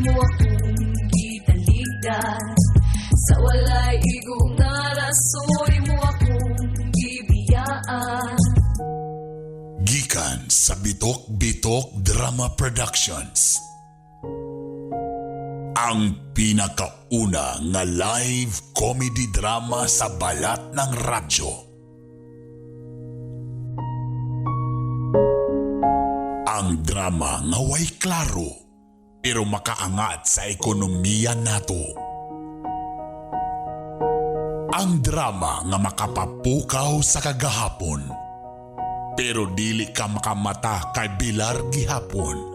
Imo akong gitaligdan sa walay igo nga rason. Imo akong gibiyaan. Gikan sa Bitok Bitok Drama Productions. Ang pinakauna nga live comedy drama sa balat ng radyo. Ang drama nga way klaro pero makaangat sa ekonomiya nato. Ang drama nga makapapukaw sa kagahapon pero dili ka makamata kay Bilar gihapon.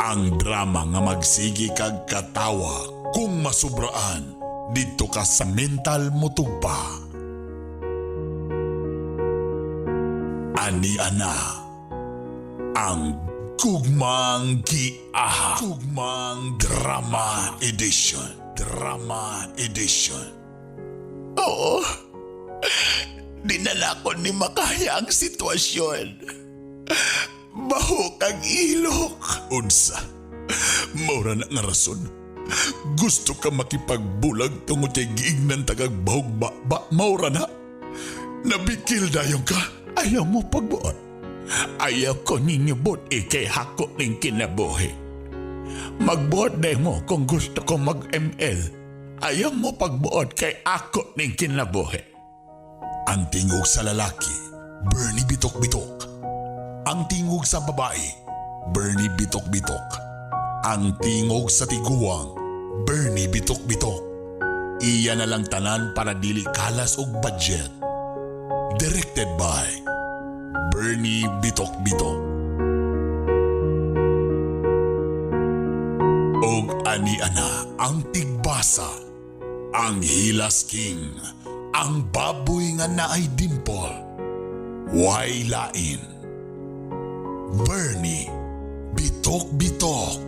Ang drama nga magsigi kag katawa kung masubraan didto ka sa mental motugpa. Ani ana ang Gugmang Giaha. Gugmang Drama Edition. Drama Edition. Oo. Dinala ko ni makaya ang sitwasyon. Baho kag ilok. Unsa? Maura na nga rason. Gusto ka makipagbulag tungod kay giignan tagag bahog ba, ba maura na. Nabikil dayon ka. Ayaw mo pagbuot. Ayaw ko ninyo buot ikay hako ning kinabuhi. Magbuot na mo kung gusto ko mag-ML. Ayaw mo pagbuot kay ako ning kinabuhi. Ang tingog sa lalaki, Bernie Bitok-Bitok. Ang tingog sa babae, Bernie Bitok-Bitok. Ang tingog sa tiguang, Bernie Bitok-Bitok. Iya na lang tanan para dili kalas og budget. Directed by Bernie Bitok-Bitok. Og ani-ana ang tigbasa, ang Hilas King, ang baboy nga naay dimple, way lain. Bernie Bitok-Bitok.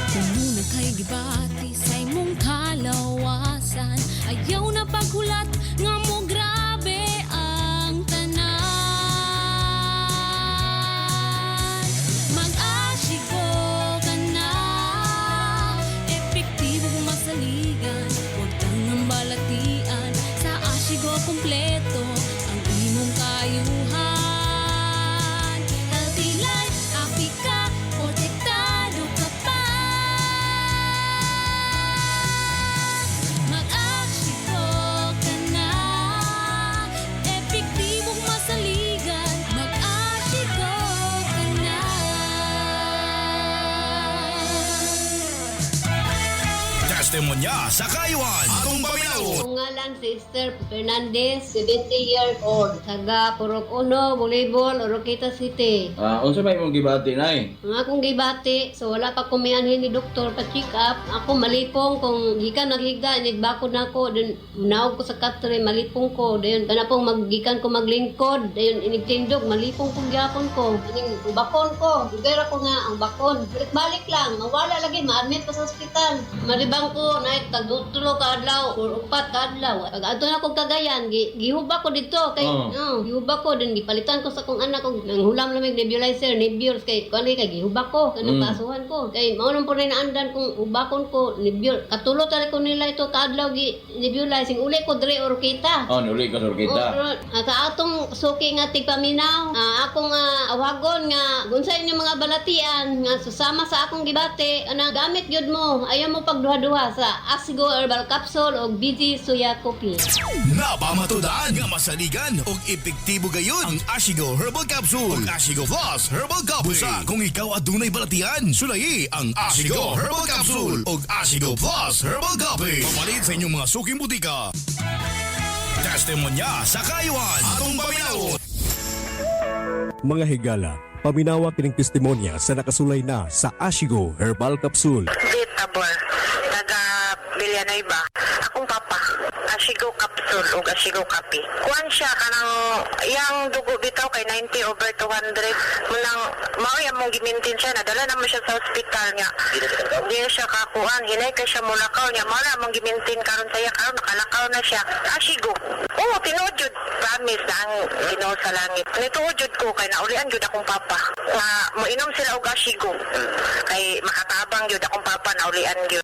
Kung muna kay gibati sa imong kalawasan, ayaw na paghulat nga mo grabe ang tanan. Mag-asigo ka na, epektibo kung masaligan, huwag tangang balatian. Sa Asigo kompleto ang imong kayuhan. Healthy life, happy ka, protektado ka pa. Mag-asigo ka na, epektibong masaligan. Mag-asigo ka na. Testimonya sa Kayuan. Atong paminawon. Akong ngalan si Esther Fernandez, 70 years old. Taga Purok Uno, Volleyball, Oroquita City. Unsa may imong gibati nay? Ang akong gibati, so wala pa kumianhin ni doktor pa check up. Ako malipong kung gikan naghigda, inigbakod na ako, dun naog ko sa katre, malipong ko. Dayon kana pong maggikan ko maglingkod, dayon inigtindog, malipong ko gyapon ko. Ining bakon ko, dugay ra ko nga ang bakon. Balik-balik lang, mawala lagi, ma-admit ko sa ospital. Malibang ko, naik tag tulo ka adlaw or upat ka adlaw. Pag adto na ko Cagayan, gihuba ko dito kay oh, gihuba ko din gipalitan ko sa akong anak og nanghulam lamig nebulizer, nebules kay kuan kay gihuba ko kanang pasuhan ko. Kay mao nang pud naandan kung hubakon ko nebul. Katulo tali ko nila ito kaadlaw gi nebulizing uli ko dre or kita. Oh, nuli ka sa Oroquita. Oh, sa atong suki nga tigpaminaw, akong awagon nga unsa inyong mga balatian nga susama sa akong gibati, ana gamit gyud mo, ayaw mo pagduha-duha sa Asigo Herbal Capsule o BG Soya Coffee. Napamatudaan nga masaligan og epektibo gayon ang Ashigo Herbal Capsule ug Ashigo Plus Herbal Coffee. Busa kung ikaw adunay balatian, sulayi ang Ashigo Herbal Capsule ug Ashigo Plus Herbal Coffee. Papalit sa inyong mga suking butika. Testimonya sa Kayuan. Atong paminawon. Mga higala, paminawa kining testimonya sa nakasulay na sa Ashigo Herbal Capsule. Vegetable. Taga Villanueva. Akong papa, Ashigo capsule ug Ashigo kape. Kuan siya kanang iyang dugo bitaw kay 90 over 200. Munang mao among gimintin siya, nadala naman siya sa ospital niya. Di na siya kakuan, hinay kay siya mulakaw niya. Mao na among gimintin karon saya karon nakalakaw na siya. Ashigo. Oo, tinuod jud, promise na ang Ginoo sa langit. Nituod jud ko kay naulian jud akong papa. Nga moinom sila og Ashigo. Kay makatabang jud akong papa, naulian jud.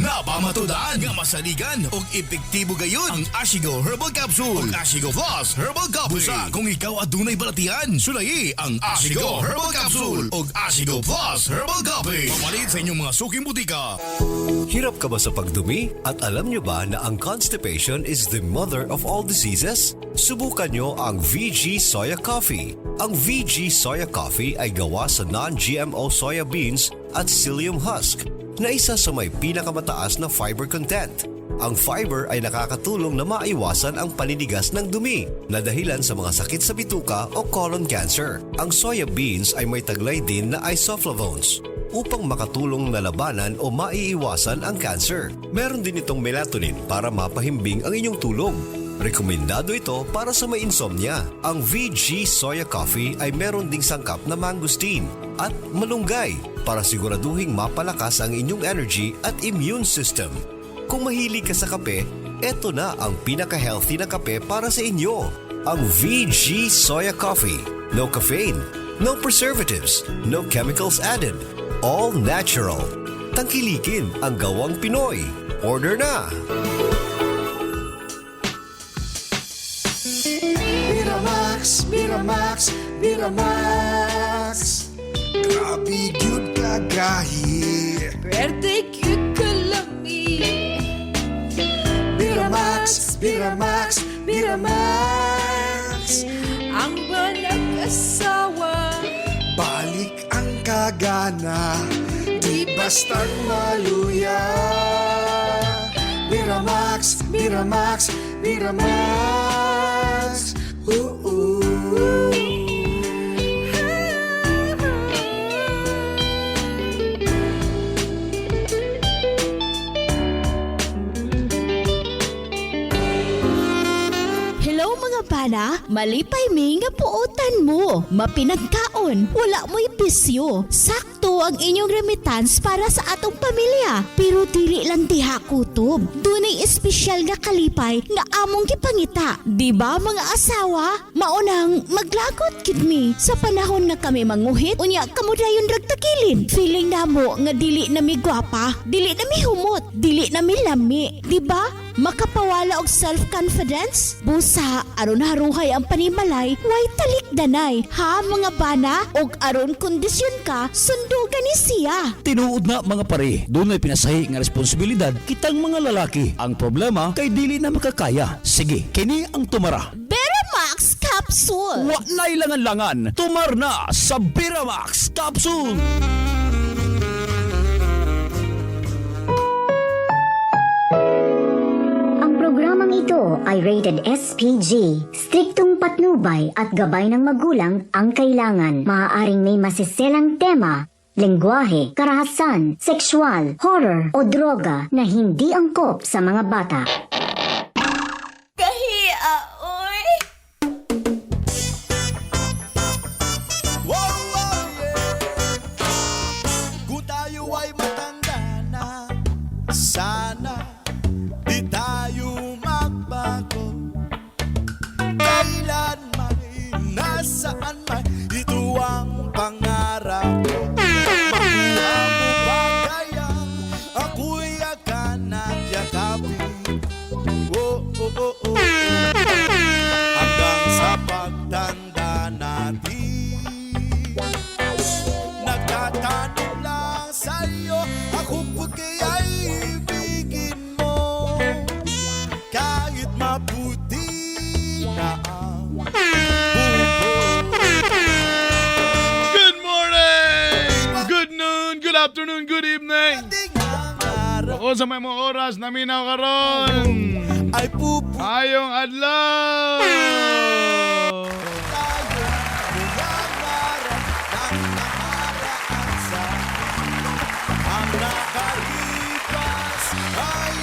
Napamatudaan nga masaligan og epektibo gayud ang Ashigo Herbal Capsule ug Ashigo Plus Herbal Coffee. Busa kung ikaw adunay balatian, sulayi ang Ashigo Herbal Capsule ug Ashigo Plus Herbal Coffee. Pamalit sa inyong mga suking butika. Hirap ka ba sa pagdumi? At alam nyo ba na ang constipation is the mother of all diseases? Subukan nyo ang VG Soya Coffee. Ang VG Soya Coffee ay gawa sa non-GMO soya beans at psyllium husk na isa sa may pinakamataas na fiber content. Ang fiber ay nakakatulong na maiwasan ang paninigas ng dumi na dahilan sa mga sakit sa bituka o colon cancer. Ang soya beans ay may taglay din na isoflavones upang makatulong na labanan o maiiwasan ang cancer. Meron din itong melatonin para mapahimbing ang inyong tulog. Rekomendado ito para sa may insomnia. Ang VG Soya Coffee ay meron ding sangkap na mangosteen at malunggay para siguraduhing mapalakas ang inyong energy at immune system. Kung mahilig ka sa kape, eto na ang pinaka-healthy na kape para sa inyo. Ang VG Soya Coffee. No caffeine, no preservatives, no chemicals added. All natural. Tangkilikin ang gawang Pinoy. Order na! Miramax, Miramax, Miramax. Grabe gyud kagahi. Pwerte gyud kalami. Miramax, Miramax, Miramax. Ang banag-asawa. Balik ang kagana, di bastang maluya. Miramax, Miramax, Miramax. Oo. Hello mga bana, malipay mi nga puotan mo. Mapinagkaon, wala mo'y bisyo. Sakto ang inyong remittance para sa atong pamilya. Pero dili lang diha kutob. Dunay espesyal nga kalipay nga among gipangita. Di ba mga asawa? Maunang maglagot gid mi sa panahon nga kami manguhit, unya kamo dayon ragtakilid. Feeling namo nga dili na mi gwapa, dili na mi humot, dili na mi lami. Di ba? Makapawala og self-confidence? Busa, aron haruhay ang panimalay, way talikdanay. Ha mga bana? Og aron kondisyon ka, sundugan ni siya. Tinuod na mga pare, dunay pinasahi nga responsibilidad kitang mga lalaki. Ang problema kay dili na makakaya. Sige, kini ang tumara. Beramax Capsule! Wa na'y langan-langan, tumar na sa Beramax Capsule! Ang programang ito ay rated SPG. Striktong patnubay at gabay ng magulang ang kailangan. Maaaring may masiselang tema, lengguwahe, karahasan, sexual, horror o droga na hindi angkop sa mga bata. Kahia, oy. Wow, yeah. Kung tayo ay matanda na, sana di tayo magbago. Kailan man, nasaan man, ito ang pangarap ko. Makuha mo ba kaya ako'y akan at yakapin? Oh. Hanggang sa pagtanda natin. Nagtatanong lang sa'yo, ako po kaya'y ibigin mo. Kahit maputi na ang buhok. Good morning! Good noon, good afternoon, good evening! Ako sa may mga oras, naminaw karon. Ay pupu Ayong adlaw! Nangarap ng nakaraan sa ang nakalipas ay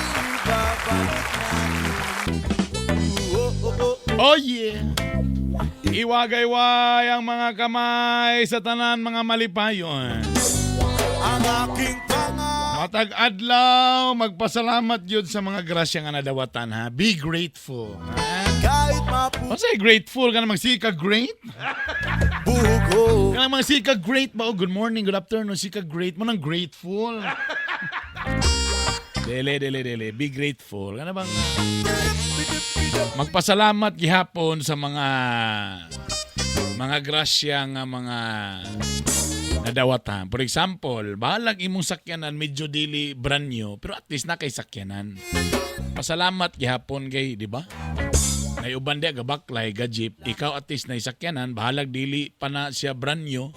Oh yeah! Iwagayway ang mga kamay sa tanan, mga malipayon. Ang aking Matag adlaw, magpasalamat yun sa mga grasya nga nadawatan, ha. Be grateful. Kahit mapu Kasi grateful ka na magsika great? Bugo. Ka na magsika great ba? Oh, good morning, good afternoon, sika great mo nang grateful. Dele, dele, dele. Be grateful. Ano bang magpasalamat gihapon sa mga grasya nga mga nadawatan. For example, bahalag imong sakyanan medyo dili brand new, pero at least na kay sakyanan. Pasalamat gihapon kay, di ba? Nay uban di gabaklay ga jeep, ikaw at least na sakyanan, bahalag dili pa na siya brand new,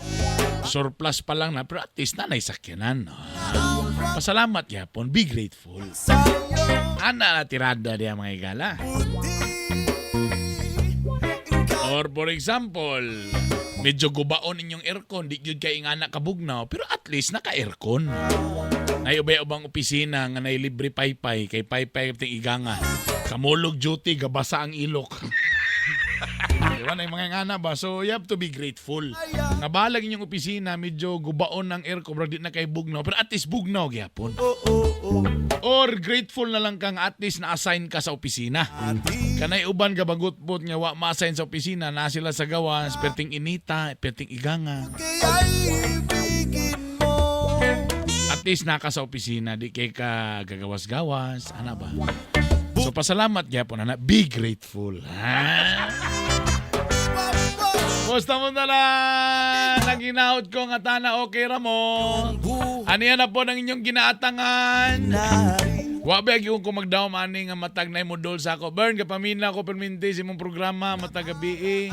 surplus pa lang na, pero at least na sakyanan. Ah. Pasalamat gihapon, be grateful. Ana na tirada diya, mga igala. Or for example, medyo gubaon inyong aircon, di gyud kay ingana kabugnaw, pero at least naka-aircon. Nay ubay-ubang opisina nga nay libre paypay, kay paypay ting iganga. Kamulog duty, gabasa ang ilok. Di ba, nay mga ingana ba? So you have to be grateful. Nga balag inyong opisina, medyo gubaon ng aircon, pero di na kay bugnaw, pero at least bugnaw gyapon. Or grateful na lang kang at least na-assign ka sa opisina. Kanay uban ka bagutbot nga wa ma-assign sa opisina, na sila sa gawas, perting inita, perting iganga. Ibigin mo. At least naka sa opisina, di kay ka gagawas-gawas, ana ba? So pasalamat gyapon, ana, be grateful. Ha? Basta mo na lang, naginaot ko nga tana okay ra mo. Ano yan na po ng inyong ginaatangan? Wa ba gyud ko magdaom ani nga matag na mo dol sa ako. Bern, kapamina ko perminti sa imong programa matag gabi,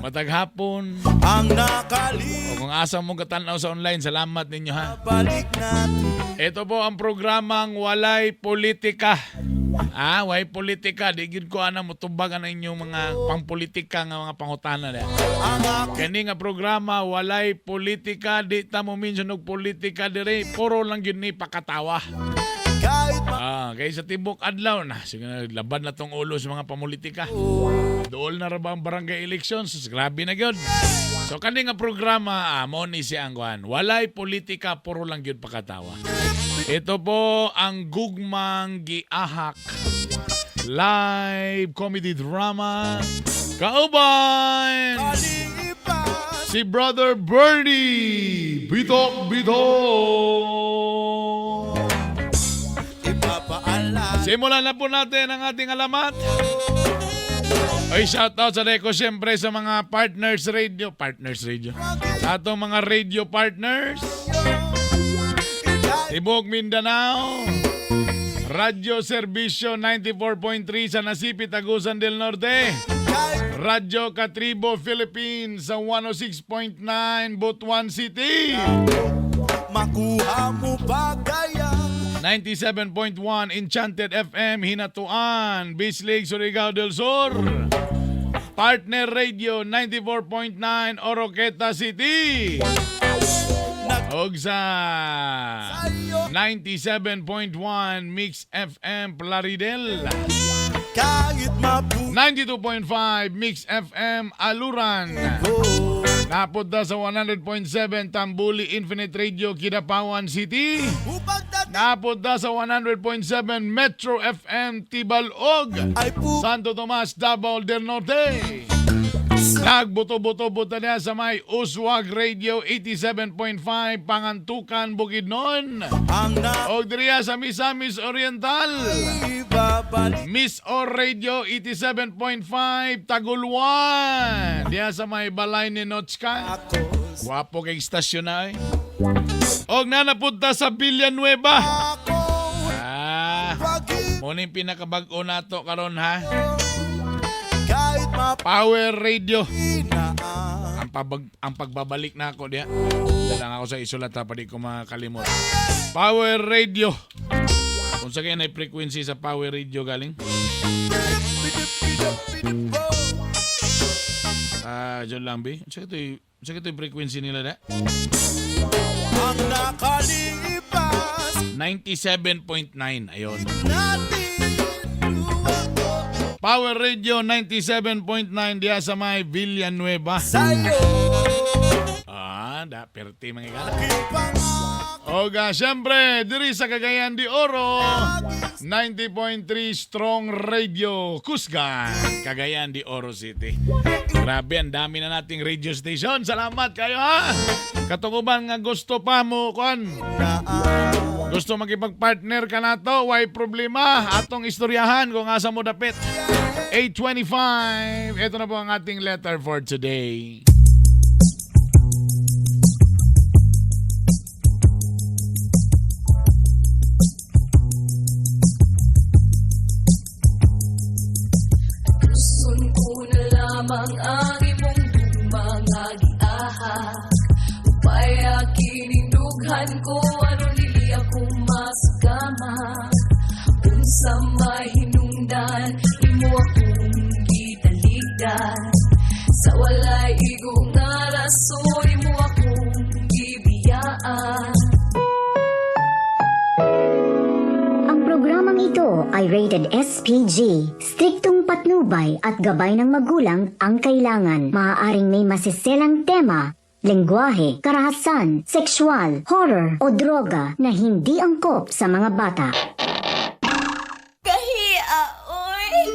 matag hapon. Ang nakali O kung asa mo katanaw sa online, salamat ninyo, ha. Balik natin. Ito po ang programang walay politika. Ah, walay politika. Di gyud ko ana mutubag ang inyong mga pangpolitika nga mga pangutana diha. Kani nga programa walay politika, di ta mo minsan og politika dire. Puro lang gyud ni pakatawa. Kahit Ah, kay sa tibok adlaw na, sige na, laban na tong ulo sa mga pamulitika. Dool na ra ba ang barangay elections? Sus, grabe na gyud. So kani nga programa, ah, mo ni siya ang kuan. Walay politika, puro lang gyud pakatawa. Ito po ang Gugmang Giahak. Live comedy drama. Kauban! Si Brother Bernie Bitok Bitok! Simulan na po natin ang ating alamat. Ay, shoutout sa Reko siyempre sa mga partners radio. Partners radio. Sa atong mga radio partners. Tibok Mindanao. Radyo Serbisyo 94.3 sa Nasipit, Agusan del Norte. Radyo Katribo Philippines sa 106.9 Butuan City. Makuha mo ba kaya 97.1 Enchanted FM Hinatuan, Bislig, Surigao del Sur. Partner Radio 94.9 Oroqueta City. Og sa 97.1 Mix FM Plaridel. Kahit mapu 92.5 Mix FM Aluran. Napunta sa 100.7 Tambuli Infinite Radio Kidapawan City. Napunta sa 100.7 Metro FM Tibalog. Santo Tomas, Davao del Norte. Nagbuto-buto-buto niya sa may Uswag Radio 87.5 Pangantukan, Bukidnon. Og diriya sa Misamis Oriental. Miss Or Radio 87.5 Taguluan. Diya sa may balay ni Notchka. Wapo kay istasyon na eh. Og nanapunta sa Villanueva. Ah, mo ni pinakabag-o nato karon, ha. Power Radio. Ang pagbabalik na ako diya. Dalang ako sa isulat ha, pa di ko makalimot. Power Radio. Kung sa kaya na frequency sa Power Radio galing? Ah, John Lambi. Sa ito yung frequency nila da? Ang nakalipas 97.9. Ayun. natin. Power Radio 97.9 diya sa may Villanueva. Ah, da perti mga igala. Oga, siyempre, diri sa Cagayan de Oro, 90.3 Strong Radio, Kusgan, Cagayan de Oro City. Grabe, ang dami na nating radio station. Salamat kayo, ha? Katukuban nga gusto pa mo, kuan. Gusto makipag-partner ka na to, why problema? Atong istoryahan kung asa mo dapit. 8:25. Ito na po ang ating letter for today. Gusto ko na lamang ang imong mga giahak. Upaya kinindughan ko aron dili ako masugama. Unsa may hinungdan imo akong gitaligdan. Sa walay igo nga rason imo akong gibiyaan. Ang programang ito ay rated SPG. Striktong patnubay at gabay ng magulang ang kailangan. Maaaring may masiselang tema, lengguwahe, karahasan, sexual, horror o droga na hindi angkop sa mga bata. Kahia, oy.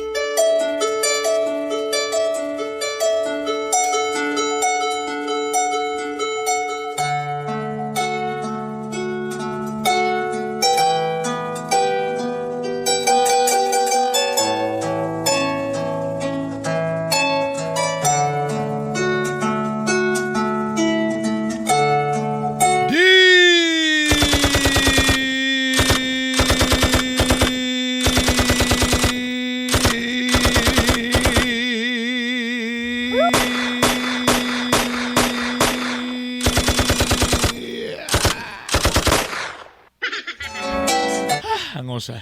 Hangosa.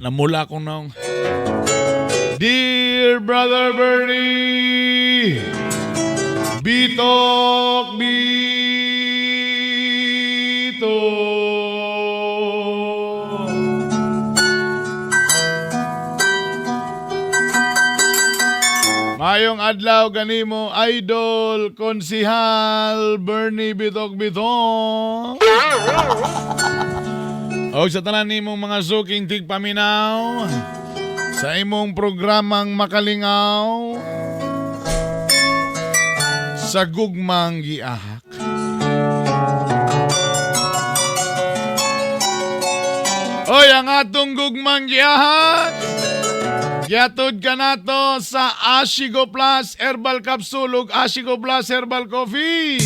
Namula akong naong. Dear Brother Bernie, Bitok, Bitok. Mayong adlaw kanimo idol konsihal Bernie Bitok Bitok. O sa tanan nimong mga suking tigpaminaw sa imong programang makalingaw sa gugmang giahak. Oy, ang atong gugmang giahak! Giatod ka nato sa Ashigo Plus Herbal Capsule ug Ashigo Plus Herbal Coffee.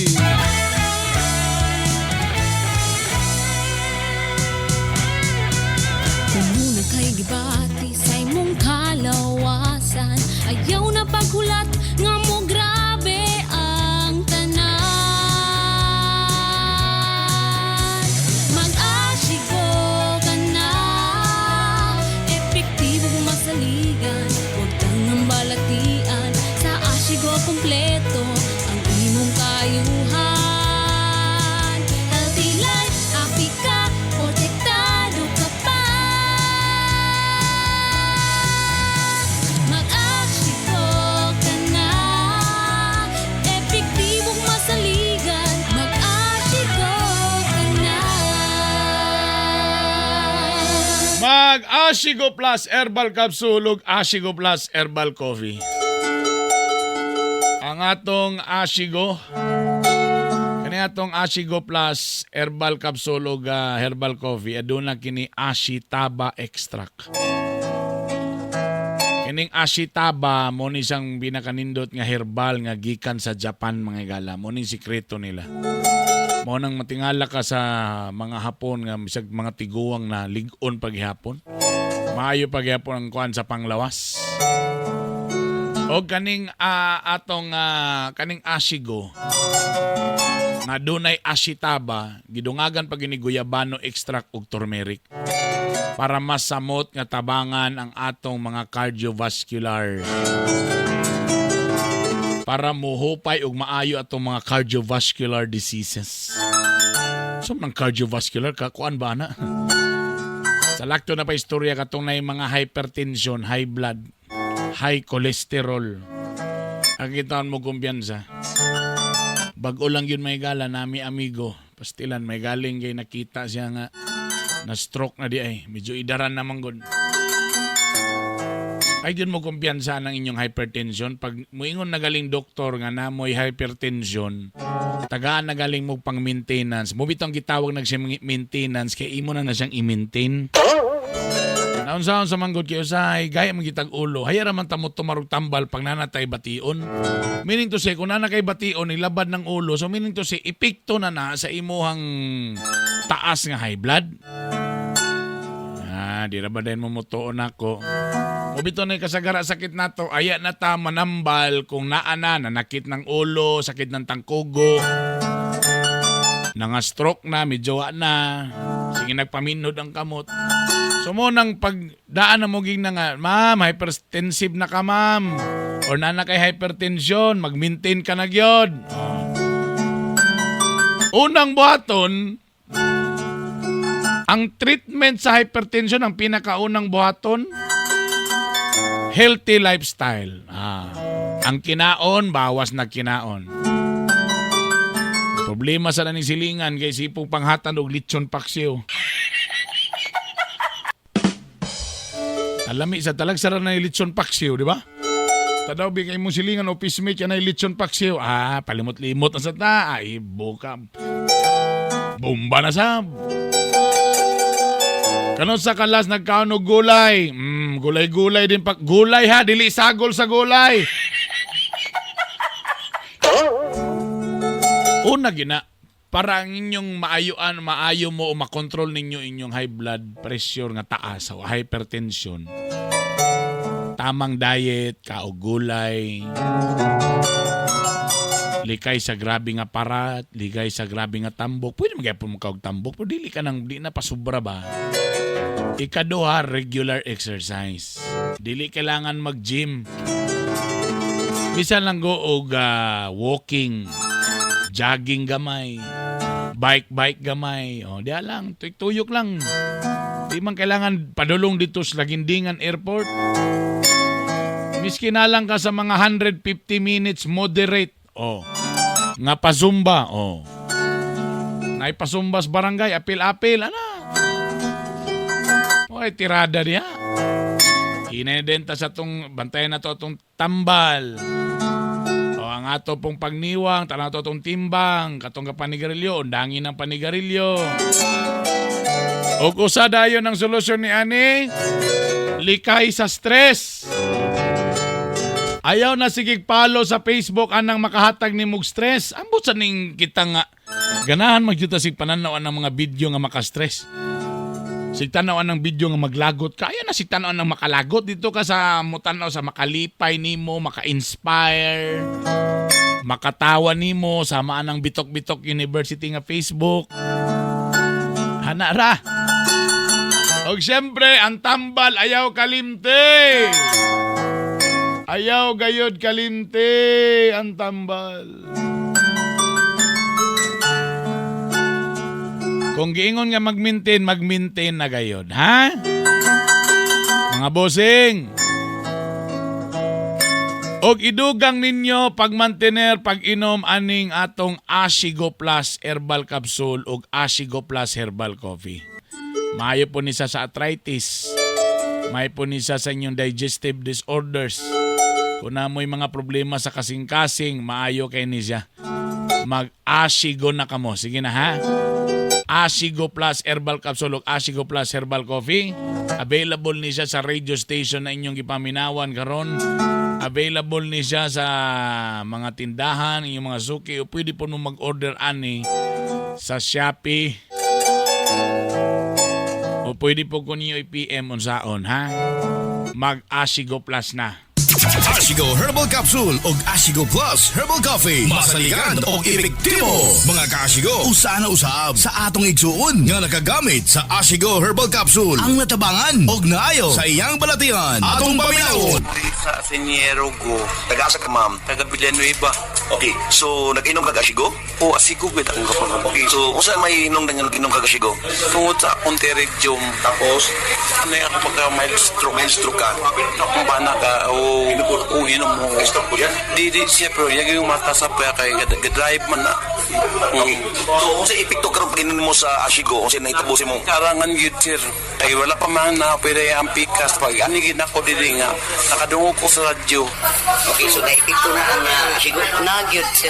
Muna kay gibati sa imong kalawasan. Ayaw na paghulat nga mo grabe ang tanan. Mag-asigo ka na, epektibo masaligan. Huwag kang ang balatian, sa asigo kompleto ang imong kayuhan. Healthy life, happy ka, protektado ka pa. Mag-asigo ka na, epektibong masaligan. Mag-asigo ka na. Mag Ashigo Plus Herbal Capsule ug Ashigo Plus Herbal Coffee. Ang atong Ashigo kani atong Ashigo Plus Herbal Capsule ug Herbal Coffee aduna kini Ashitaba extract. Kining Ashitaba mo ni siyang pinakanindot nga herbal nga gikan sa Japan mga igala. Mo ning sikreto nila. Mao nang matingala ka sa mga Hapon nga bisag mga tiguang na lig-on paghihapon. Maayo paghihapon ang kuan sa panglawas. O kaning atong kaning asigo nga dunay ashitaba gidungagan pag ini guyabano extract ug turmeric para mas samot nga tabangan ang atong mga cardiovascular para muhupay ug maayo atong mga cardiovascular diseases. So, ng cardiovascular ka, kuan ba na? Sa lakto na pa istorya katong na mga hypertension, high blood, high cholesterol. Ang kitaan mo kumpiyansa. Bago lang yun may gala, nami amigo. Pastilan, may galing kay nakita siya nga na stroke na di ay. Medyo idaran naman gud. Ay yun mo kumpiyansa ng inyong hypertension. Pag muingon na galing doktor nga namoy hypertension, tagaan na galing mo pang maintenance. Mo bitong gitawag nag siyang maintenance kay imo na na siyang i-maintain. Naunsaon sa manggod kay usahay, gaya man gitag ulo. Haya ra man tamo tumarog tambal pag nanatay bation. Meaning to say, kung nanakay bation, ilabad ng ulo. So meaning to say, epekto na na sa imuhang taas nga high blood. Ah, di ra ba din mo mutuon ako. Mubito na kasagara sakit nato, aya na ta manambal kung naa na, nanakit ng ulo, sakit ng tangkugo, nanga stroke na, medyo wa na, sige nagpaminod ang kamot. So mo nang pagdaan na mo ging na nga, ma'am, hypertensive na ka ma'am. Or nana kay hypertension, mag-maintain ka na gyud. Oh. Unang buhaton, ang treatment sa hypertension, ang pinakaunang buhaton, healthy lifestyle. Ah. Ang kinaon, bawas na kinaon. Problema sa naning silingan kay sipog panghatan og litson paksiw. Alami sa talag sara na litson paksiw, di ba? Tadaw bi kay mong silingan office mate yan ay litson paksiw. Ah, palimot-limot na sa ta. Ay, buka. Bomba na sab. Kanon sa kalas nagkaon og gulay. Gulay-gulay din pa. Gulay ha, dili sagol sa gulay. Una gina, para ang inyong maayuan, maayo mo o makontrol ninyo inyong high blood pressure nga taas o hypertension. Tamang diet, kaog gulay, likay sa grabe nga parat, likay sa grabe nga tambok. Pwede magyapon mo kaog tambok, pero dili ka nang di na pasubra ba. Ikaduha, regular exercise. Dili kailangan mag-gym. Bisan lang go og walking, jogging gamay, bike-bike gamay. O, di lang, tuyok lang. Di man kailangan padulong dito sa Lagindingan Airport. Miski na lang ka sa mga 150 minutes moderate. O, nga pasumba. O, naipasumba sa barangay, apil-apil, ana. Oy, tirada diha. Hinay din ta sa tong bantayan na to atong tambal. O ang ato pong pagniwang, tanaw to atong timbang, katong ka panigarilyo, undangin ang panigarilyo. Og usa dayon ang solusyon ni ani, likay sa stress. Ayaw na sige palo sa Facebook anang makahatag ni mog stress. Ambot sa ning kita nga ganahan magyud ta sig pananaw ang mga video nga maka-stress. Sig tanaw ang video nga maglagot ka. Ayaw na sig tanaw ang makalagot dito ka sa mutanaw sa makalipay nimo, maka-inspire, makatawa nimo sama ang Bitok-Bitok University nga Facebook. Hana ra. Og siyempre, ang tambal ayaw kalimti. Ayaw gayod kalimti ang tambal. Kung giingon nga mag-maintain, mag-maintain na gayod, ha? Mga bossing. Og idugang ninyo pagmantener pag-inom aning atong Ashigo Plus Herbal Capsule ug Ashigo Plus Herbal Coffee. Maayo po ni sa arthritis. Maayo po ni sa inyong digestive disorders. Kung namoy mga problema sa kasing-kasing, maayo kay ni siya. Mag-Ashigo na kamo. Sige na ha. Ashigo Plus Herbal Capsule ug Ashigo Plus Herbal Coffee. Available ni siya sa radio station na inyong gipaminawan karon. Available ni siya sa mga tindahan, inyong mga suki, o pwede po mo mag-order ani sa Shopee. O pwede po ko ninyo i-PM unsaon ha. Mag-Ashigo Plus na. Ashigo Herbal Capsule og Ashigo Plus Herbal Coffee. Masaligan og epektibo. Mga kaashigo, usa na usab sa atong igsuon nga nakagamit sa Ashigo Herbal Capsule ang natabangan og naayo sa iyang balatian. Atong paminawon. Sa Senyero go. Taga asa ka ma'am? Taga Villanueva. Okay, so nag-inom kag Ashigo? O Asigo gid akong kapangalan. Okay, so unsa may inom nga nag-inom kag Ashigo? Tungod sa akong pterygium. Tapos ano yung ako pagka mild stroke. Mild stroke ka? Akong bana ka o kung inom mo. Stroke po yan? Di siya pero yung yung mata sa pa kay ga-drive man na. Okay. So unsa epekto karon pag inom mo sa Ashigo? Unsa nahitabo sa imong Karangan gyud sir. Kay wala pa man na pwede ang pikas pag ani gid nako dili nga nakadungog ko sa radyo. Okay, so naepekto na ang Ashigo? Na gyud sir.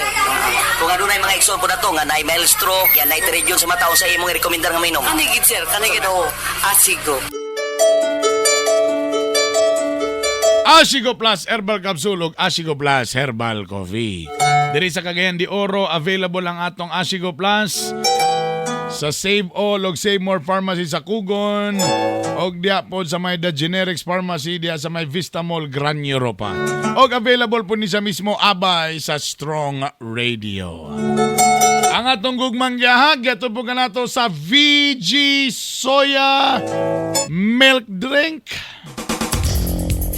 Kung adunay mga igsoon po na to, nga naay mild stroke, yan naay pterygium sa mata, unsa imong i-recommendar nga mainom? Ani gid sir, kani gid oh, Asigo. Ashigo Plus Herbal Capsule ug Ashigo Plus Herbal Coffee. Diri sa Cagayan de Oro, available ang atong Ashigo Plus sa Save All ug Save More Pharmacy sa Kugon og diya po sa may The Generics Pharmacy diya sa may Vista Mall Gran Europa. Og available po ni sa mismo abay sa Strong Radio. Ang atong gugmang giyahag, po kanato sa VG Soya Milk Drink.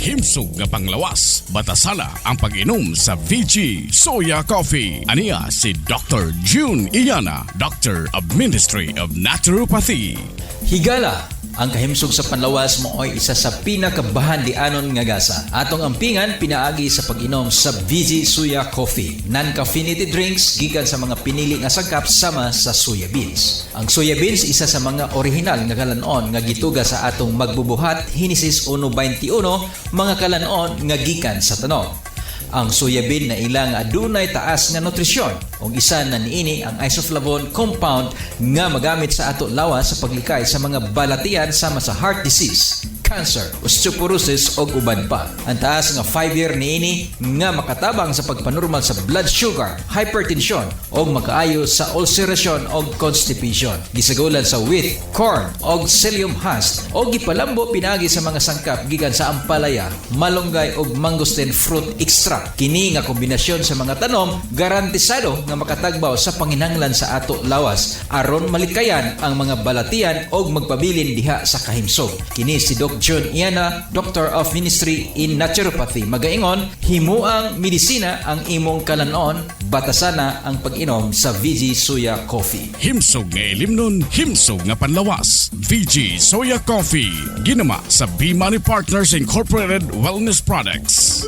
Himsog nga panglawas, batasala ang pag-inom sa VG Soya Coffee. Aniya si Dr. June Iyana, Doctor of Ministry of Naturopathy. Higala, ang kahimsog sa panlawas mo ay isa sa pinakabahandianon nga gasa. Atong ampingan pinaagi sa pag-inom sa VG Suya Coffee. Non-caffeinated drinks gikan sa mga pinili nga sangkap sama sa soya beans. Ang soya beans isa sa mga orihinal nga kalanon nga gituga sa atong magbubuhat Henesis 1:21 mga kalanon nga gikan sa tanom. Ang soya bean na ilang adunay taas nga nutrisyon ug isa na niini ang isoflavone compound nga magamit sa ato lawas sa paglikay sa mga balatian sama sa heart disease, cancer, osteoporosis ug uban pa. Ang taas nga fiber niini nga makatabang sa pagpanormal sa blood sugar, hypertension ug makaayo sa ulceration ug constipation. Gisagulan sa wheat, corn ug psyllium husk ug gipalambo pinaagi sa mga sangkap gikan sa ampalaya, malunggay ug mangosteen fruit extract. Kini nga kombinasyon sa mga tanom garantisado nga makatagbaw sa panginahanglan sa ato lawas aron malikayan ang mga balatian og magpabilin diha sa kahimsog. Kini si Doc John Iana, Doctor of Ministry in Naturopathy. Magaingon, himuang medisina ang imong kalanon, batasana ang pag-inom sa VG Suya Coffee. Himsog nga ilimnon, himsog nga panlawas. VG Soya Coffee. Ginama sa B-Money Partners Incorporated Wellness Products.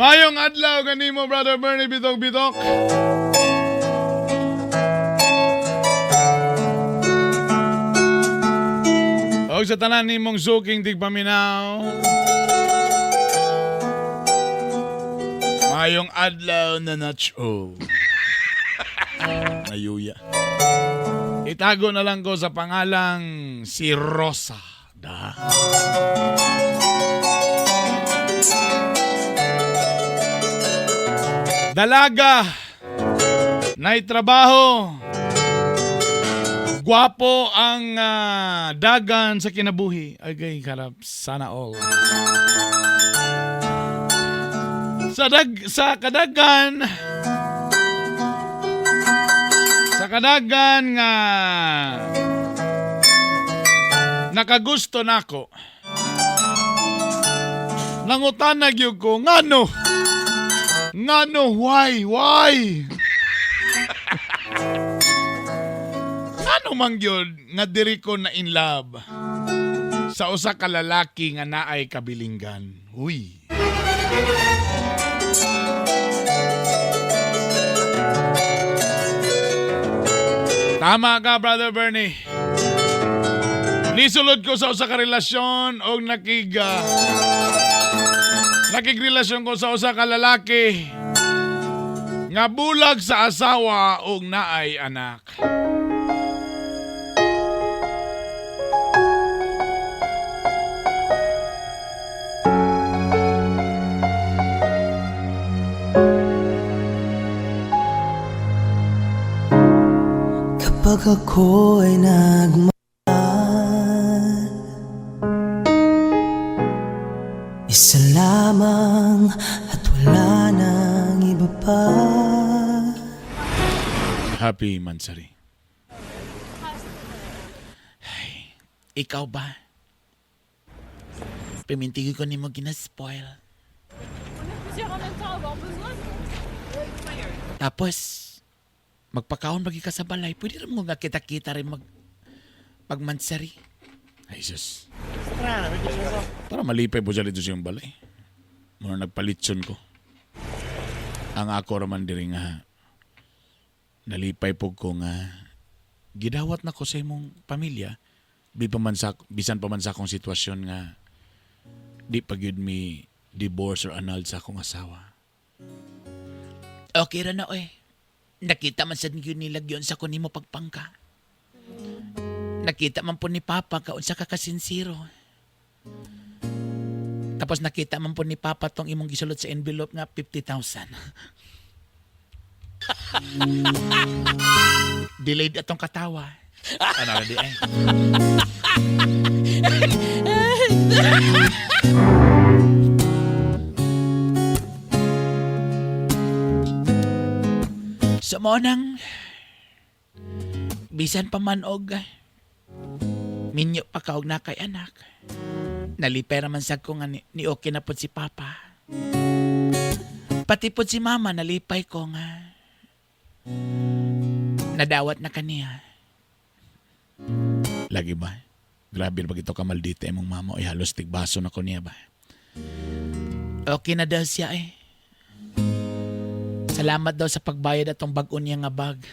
Mayong adlaw kanimo Brother Bernie Bitok Bitok. Og sa tanan nimong suking tigpaminaw. Mayong adlaw na nacho. Nayuya. Itago na lang ko sa pangalang si Rosa. Da. Dalaga, nay trabaho, gwapo ang dagan sa kinabuhi. Agay, karap, sana all. Sa kadagan, nga nakagusto nako. Nangutana gyud ko ngano? Ngano, why? Why? Ngano man gyud nga diri ko na in love sa usa ka lalaki nga naay kabilinggan. Uy. Tama ka, Brother Bernie. Nisulod ko sa usa ka relasyon og nakigrelasyon ko sa usa ka lalaki nga bulag sa asawa og naay anak. Kapag ako ay nagmahal, isa lamang at wala nang iba pa. Happy Mansari. Ikaw ba? Pimintigin ko nimo gina-spoil. Tapos, magpakaon bagi ka sa balay, pwede rin mo nga kita-kita rin magmansari. Ay, sus. Para malipay po siya dito sa iyong balay. Muna nagpalitson ko. Ang ako raman diri nga nalipay po ko nga gidawat na ko sa imong pamilya bisan pa man sa akong sitwasyon nga di pa gyud mi divorce or annulled sa akong asawa. Okay ra na oy. Nakita man sad gyud nila gyud sa ko nimo pagpangka. Nakita man po ni Papa ka unsa ka kasinsiro. Tapos nakita man po ni Papa tong imong gisulot sa envelope nga 50,000. Delayed atong katawa. Ano na di ay. So mo nang bisan pa man og minyo pa ka og nakay anak. Nalipay raman sad ko nga ni okay na pod si Papa. Pati pod si Mama nalipay ko nga nadawat na kaniya. Lagi ba? Grabe ba ito ka maldita imong mama ay halos tigbaso na ko niya ba? Okay na daw siya eh. Salamat daw sa pagbayad atong bag-o niya nga bag.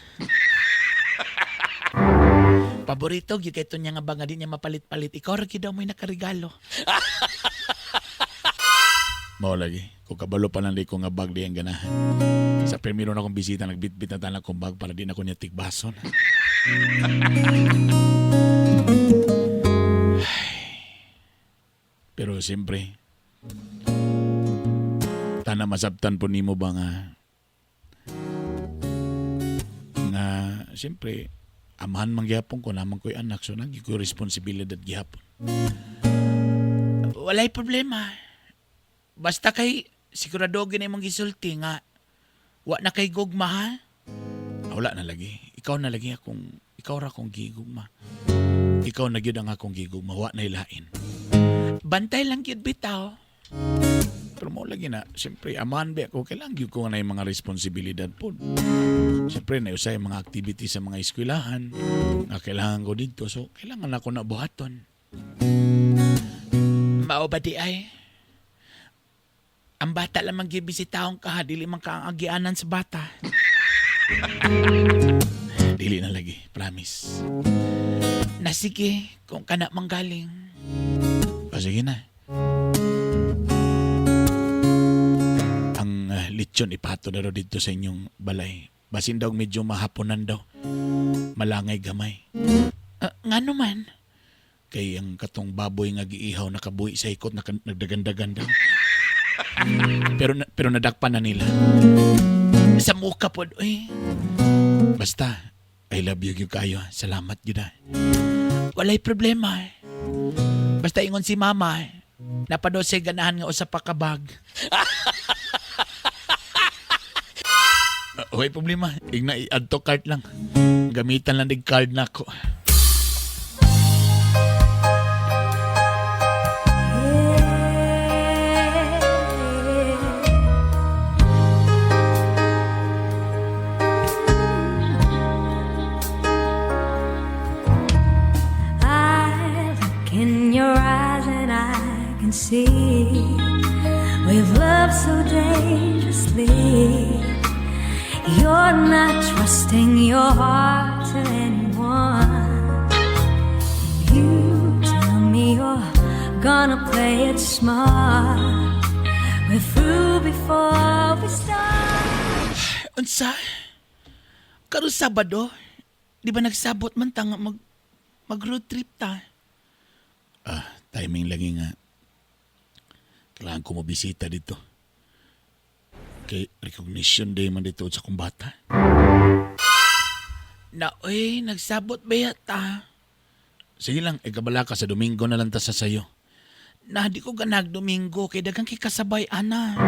Paborito gyud kay niya nga bag nga di niya mapalit-palit. Ikaw ra gyud daw mo'y nakaregalo. Mao lagi. Kung kabalo pa lang di ko nga bag di ang ganahan. Sa primero na akong bisita, nagbitbit na talang akong bag para di na ko niya tigbason. Ay. Pero siyempre, tana masabtan po nimo ba nga nga siyempre amahan man gihapon ko naman ko'y anak so nagi ko responsibilidad gihapon. Walay problema. Basta kay sigurado gid imong gisulti nga wa na kay gugma ha. Ah, wala na lagi. Ikaw na lagi akong ikaw ra akong gigugma. Ikaw na gyud ang akong gigugma, wa na ilain. Bantay lang gyud bitaw. Pero mo lagi na, siyempre, amahan ba ako, kailangan gyud ko nga na yung mga responsibilidad po. Siyempre, na usay mga activity sa mga eskwelahan nga kailangan ko dito. So, kailangan ako na buhaton. Mao ba di ay? Ang bata lamang gibisitahon ka, ha? Dili man ka ang agianan sa bata. Dili na lagi, promise. Na sige, kung kana manggaling. O sige na. Ang lechon ipato na raw dito sa inyong balay. Basin daw medyo mahaponan daw. Malangay gamay. Nga naman. Kay ang katong baboy nga giihaw nakabuhi sa ikot nagdagandagan daw. Pero nadakpan na nila. Sa muka pod, oy. Basta, I love you gyud kayo. Salamat gyud ah. Walay problema eh. Basta ingon si mama eh. Napadaw siya ganahan nga usa pa ka bag. Walay problema. Igna i-add to cart lang. Gamitan lang dig card nako. I look in your eyes and I can see we've loved so dangerously. You're not trusting your heart to anyone. You tell me you're gonna play it smart. We're through before we start. Unsa? Karon Sabado, di ba nagsabot man ta nga mag road trip ta? Ah, timing lagi nga. Kailangan ko mobisita dito. Kay recognition day man dito sa kong bata. Na, oy, nagsabot ba yata? Sige lang, ikabala ka sa Domingo na lang ta sa sayo. Na, di ko ganag Domingo, kay daghang kay kasabay, ana.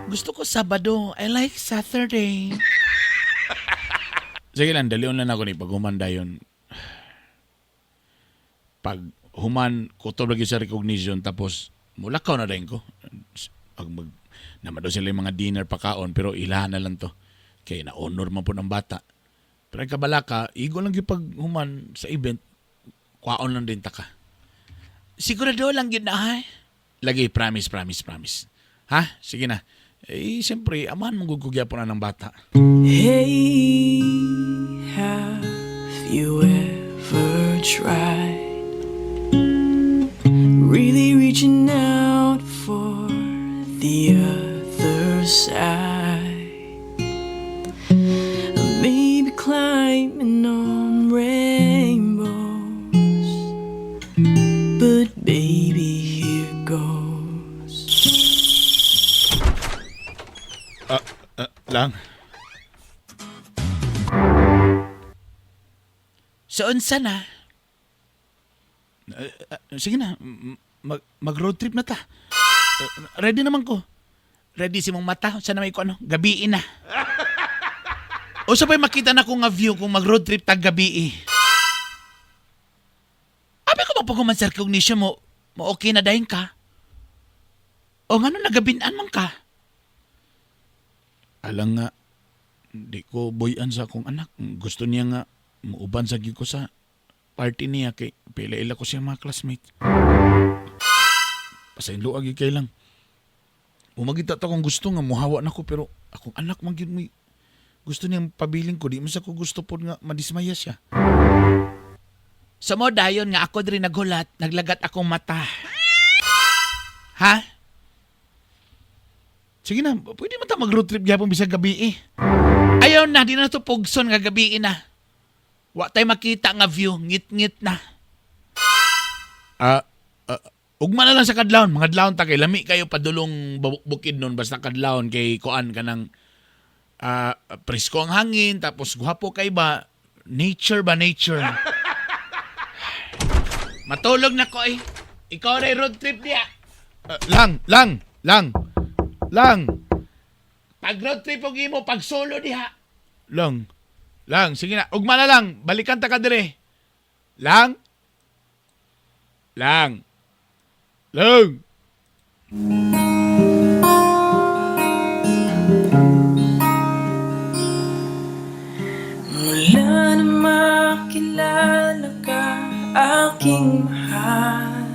Gusto ko Sabado. I like Saturday. Sige lang, dalion lang ako ni pag humanda yun. Pag Human kutob lagi sa recognition tapos mulakaw na rin ko. Pag mag naman daw sila yung mga dinner pakaon pero ilahan na lang to. Kay na honor man po ng bata. Pero ang kabalaka, igo lang gyud pag human sa event, kwaon lang din ta ka. Sigurado lang gyud na ha. Lagi, promise, promise, promise. Ha? Sige na. Eh, siyempre, amahan mong gugugyapo na ng bata. Hey, have you ever tried really reaching out for the other side? Maybe climbing on rainbows, but baby, here goes. Ah, lang. So, unsa na? Sige na, mag-road trip na ta. Ready naman ko. Ready si mong mata. Sana may ko ano, gabiin na. O sabay makita na ko nga view kung mag-road trip tag gabii. Abi ko ba pag human sa recognition mo, mo okay na dahin ka? O ngano nagabinan man ka? Alang nga, di ko boyan sa akong anak. Gusto niya nga, muuban sa gyud ko sa party niya kay pila-ila ko siya mga classmate. Pasaylo agi kay lang. Umagita ta kung gusto nga muhawa na ko pero akong anak man gyud may gusto niyang pabiling ko di man sa ko gusto pod nga madismaya siya. Sa mo dayon nga ako diri naghulat, naglagat akong mata. Ha? Sige na, pwede man ta mag road trip gyapon bisag gabi eh. Ayaw na, di na to pugson nga gabi na. Wa tay makita nga view, ngit-ngit na. Ah, ah, ugma na lang sa kadlawon, mga adlawon ta kay lami kayo padulong bukid nun basta kadlawon kay kuan ka ng presko ang hangin tapos guwapo kay ba nature ba nature. Matulog na ko eh. Ikaw ray road trip niya. Lang, lang, lang. Lang. Pag road trip og imo, pag solo diha. Lang. Lang, sige na. Ugma na lang. Balikan ta ka dire. Lang. Lang. Lang. Mula na makilala ka, aking mahal,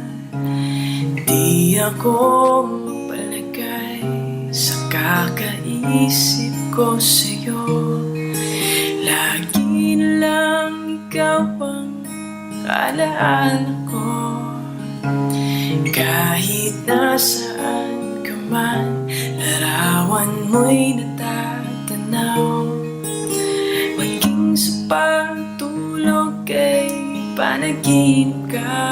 di ako mapalagay sa kakaisip ko sa'yo. Lagi na lang ikaw ang alaala ko. Kahit nasaan ka man, larawan mo'y natatanaw. Maging sa pagtulog kay panaginip ka.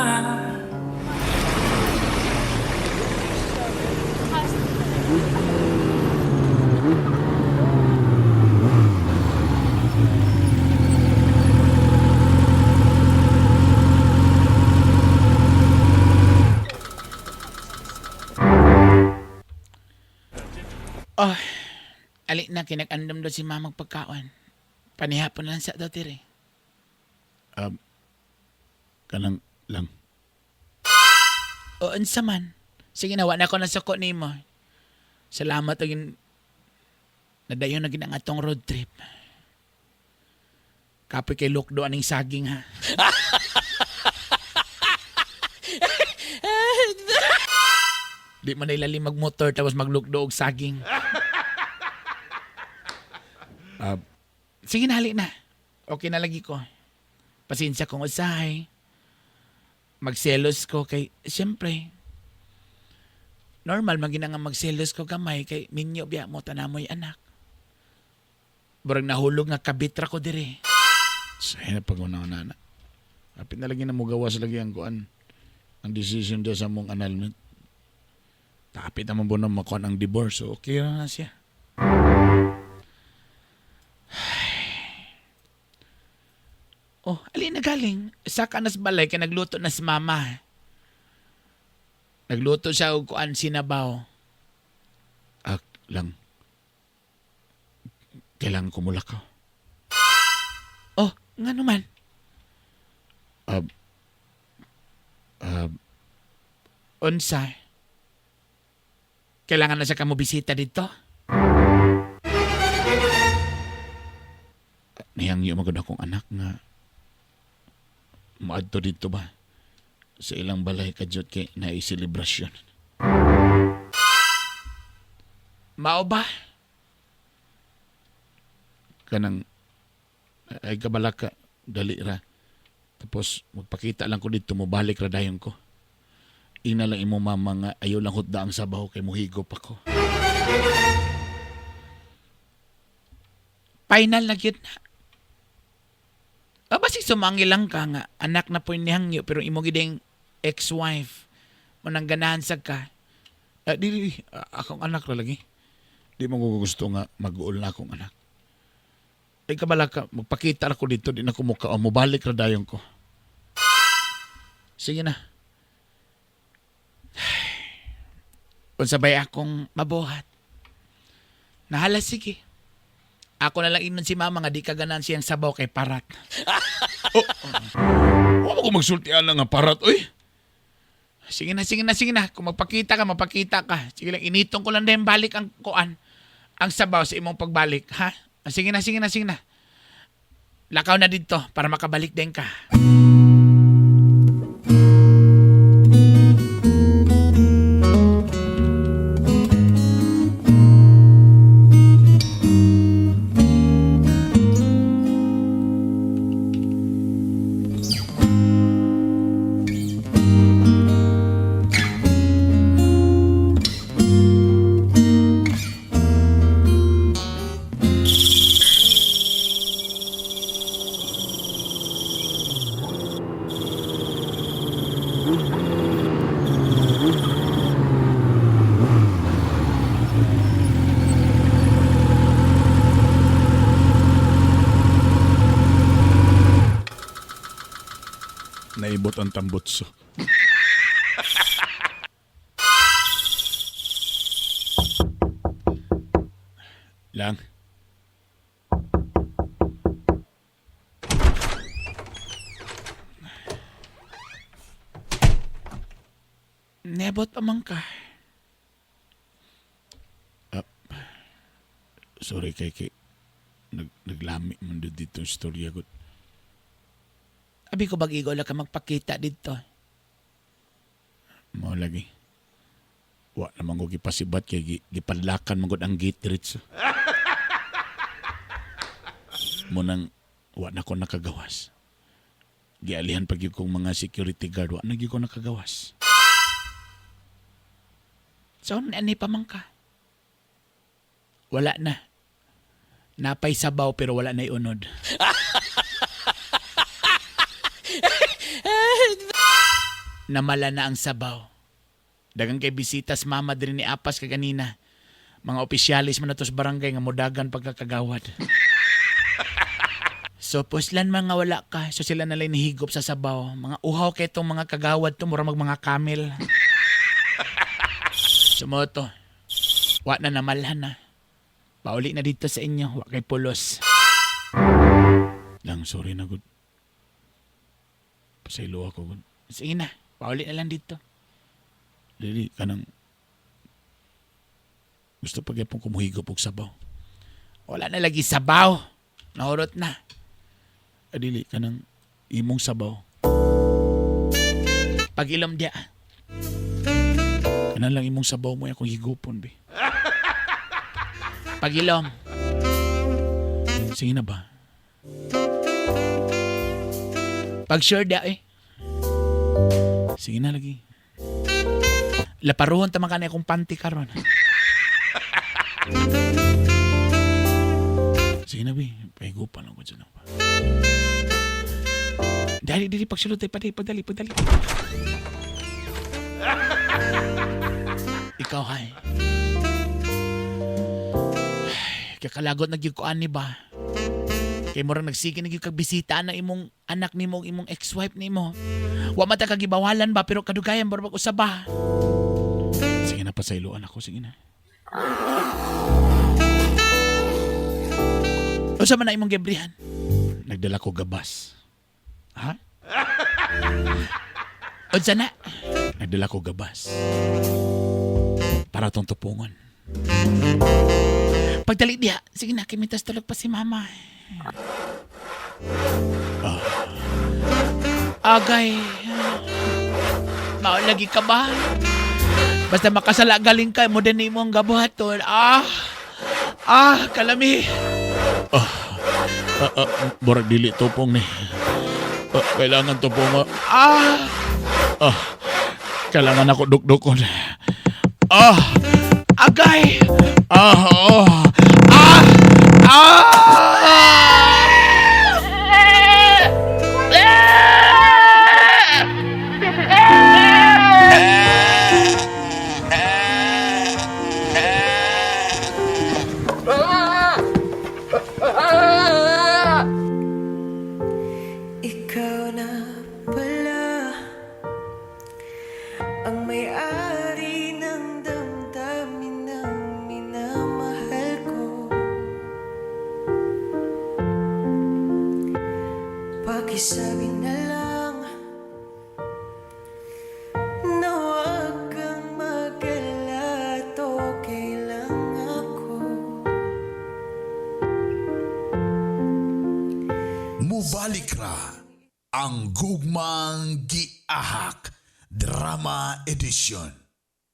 Oh, ali na kinag-andam daw si mamang pagkaon. Panihapon lang sa daw tire. Kanang lang. O unsa man. Sige na, wa na ko nasuko nimo. Salamat agin nadayon na gid ang atong road trip. Kapoy kay Lokdo aning saging ha. Di man na ilalim magmotor tapos maglukdo og saging. Sige na, hali na. Okay na lagi ko. Pasensya kung usahay. Magselos ko kay, siyempre, normal magina nga magselos ko gamay kay minyo biya mo tanamoy anak. Burag nahulog nga kabitra ko dire. Sa pag una na. Apit na lagi na mugawas lagi ang kuan. Ang decision daw sa mong annulment. Tapit naman po na makuan ang divorce. So okay na na siya. Oh, alin na galing? Saka nas balay kay nagluto na si mama. Nagluto siya og kuan sinabaw. Ah, lang. Kailangan ko mulakaw. Oh, nga naman. Ah, Unsa? Kailangan na siya kamo bisita dito? Nihangyo magod akong anak nga moadto dito ba sa ilang balay kadyot kay naiselebrasyon. Mao ba? Kanang ay kabalaka dali ra. Tapos magpakita lang ko dito, mobalik ra dayon ko. Ina lang imo mama nga ayaw lang hutda ang sabaw kay muhigop ako. Final na gyud na. Aba si sumangil lang ka nga anak na po ni Hangyo pero imo gid ang ex-wife mo nang ganahan sa ka. Dili akong anak ra lagi. Di mo ko gusto nga mag-uol na akong anak. Ay kabala ka, magpakita ra ko dito, di na ko muka, o mobalik ra dayon ko. Sige na. Unsa bay akong mabuhat? Nahala sige. Ako na lang inon si mama nga di ka ganahan siyang sabaw kay parat. Oh, wa mo ko magsultian na nga parat, oy. Sige na, sige na, sige na. Kung magpakita ka, magpakita ka. Sige lang, initong ko lang din balik ang kuan. Ang sabaw sa imong pagbalik, ha? Sige na, sige na, sige na. Lakaw na dito para makabalik din ka. Naibot ang tambutso. Lang. Nebot pa man ka. Sorry kay kay naglami man dito ang istorya ko. Abi ko bag-igo lang ka magpakita dito. Mao lagi. Wa naman ko gipasibat kay gipadlakan man gud ang gate diretso. Munang wa na ko nakagawas. Gialihan pag gyud kong mga security guard, wa na gyud ko nakagawas. So, ani pa man ka? Wala na. Napay sabaw pero wala na iunod. Namala na ang sabaw. Dagang kay bisitas mama diri ni Apas kaganina. Mga opisyalis man nato sa barangay nga modagan pagkakagawad. So puslan mga wala ka. So sila na lang nihigop sa sabaw. Mga uhaw kay itong mga kagawad to, mura mag mga camel. Sumoto. Wa na namalhan na. Pauli na dito sa inyo. Wa kay pulos. Lang, sorry na gud. Pasaylo ako gud. Sige na. Pauli na lang dito. Dili, kanang gusto pa gyapon kumuhigop og sabaw. Wala na lagi sabaw. Nahurot na. Dili, kanang imong sabaw. Pag-ilom diya. Kanan lang imong sabaw mo akong higupon, be. Pag-ilom. Sige na ba? Pag-sure da eh. Sige na lagi. Laparuhon tama ka na akong panty karon. Sige na, be. Pahigupan lang ko dyan. Dali, dali, pagsulod tayo. Padali, pagdali, pagdali. Ikaw, hay. Ay, kakalagot na gyud ko ani ba? Kay murag nagsige na gyud kag bisita na imong anak nimo imong ex-wife nimo. Wa man ta kagibawalan ba pero kadugayan barabag usab ba? Sige na pasayloan ako, sige na. Unsa man na imong gibrihan? Nagdala ko gabas. Ha? Unsa na? Nagdala ko gabas. Para tong tupungon. Pagdali diha, sige na, kimitas tulog pa si mama. Ah. Agay. Maulagi ka ba? Basta makasala galing ka, mo din mo ang gabuhaton. Ah! Ah, kalami. Ah, ah, ah, burag dili tupong ni. Ah, kailangan tupong. Ah! Ah, kailangan ako dukdukon. Ah! Agay! Ah, oh. Ah! Ah! Ikaw na pala ang may-ari ng damdamin ng minamahal ko. Pakisabi na lang na huwag kang mag-alala at okay lang ako. Mubalik ra ang Gugmang Giahak Drama Edition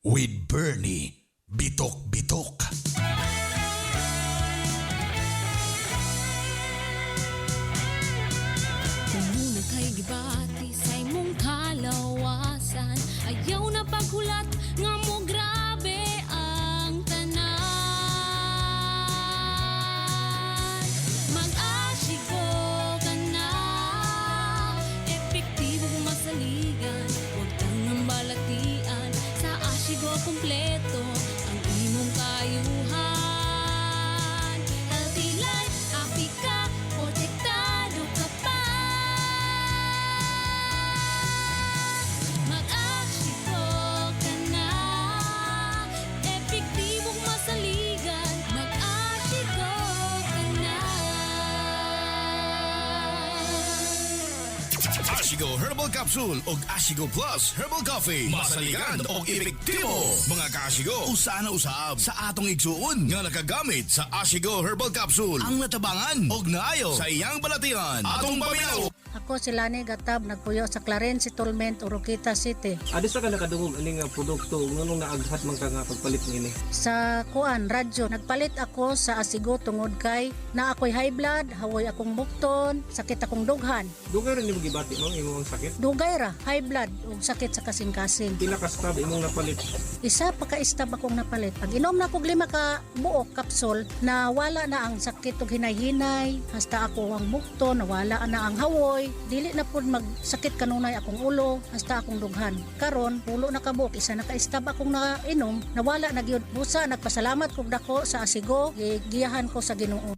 with Bernie Bitok Bitok. Kung kay gibati sa imong kalawasan, ayaw na paghulat nga mo grabe ang tanan. Mag-Ashigo ka na, epektibo masaligan, huwag tangang balatian. Sa Ashigo kompleto ang imong kayuhan. Healthy life, happy ka, protektado ka pa. Mag-Ashigo ka na, epektibong masaligan. Mag-Ashigo ka na. Ashigo Herbal Capsule og Ashigo Plus Herbal Coffee. Masaligan og epektibo. Mga kaashigo, usa na usab sa atong igsuon nga nakagamit sa Ashigo Herbal Capsule ang natabangan og naayo sa iyang balatian. Atong paminaw. Ako si Lani Gatab, nagpuyo sa Clarence Settlement, Oroquieta City. Adi sa ka nakadungog ani nga produkto, nganong naaghat man ka nga pagpalit niini? Sa kuan, radyo, nagpalit ako sa Asigo tungod kay na ako'y high blood, hawoy akong bukton, sakit akong dughan. Dugay ra nimo gibati ma'am imong sakit? Dugay ra, high blood ug sakit sa kasing-kasing. Pila ka stab imong napalit? Isa pa ka stab akong napalit. Pag inom na kog 5 ka buok kapsul, na wala na ang sakit ug hinay-hinay, hasta ako ang bukton, nawala na ang hawoy, dili na pud magsakit kanunay akong ulo, hasta akong dughan. Karon, 8 na ka buok, isa na ka stab akong nainom, nawala na gyud. Busa nagpasalamat kog dako sa Asigo, gigiyahan ko sa Ginoo.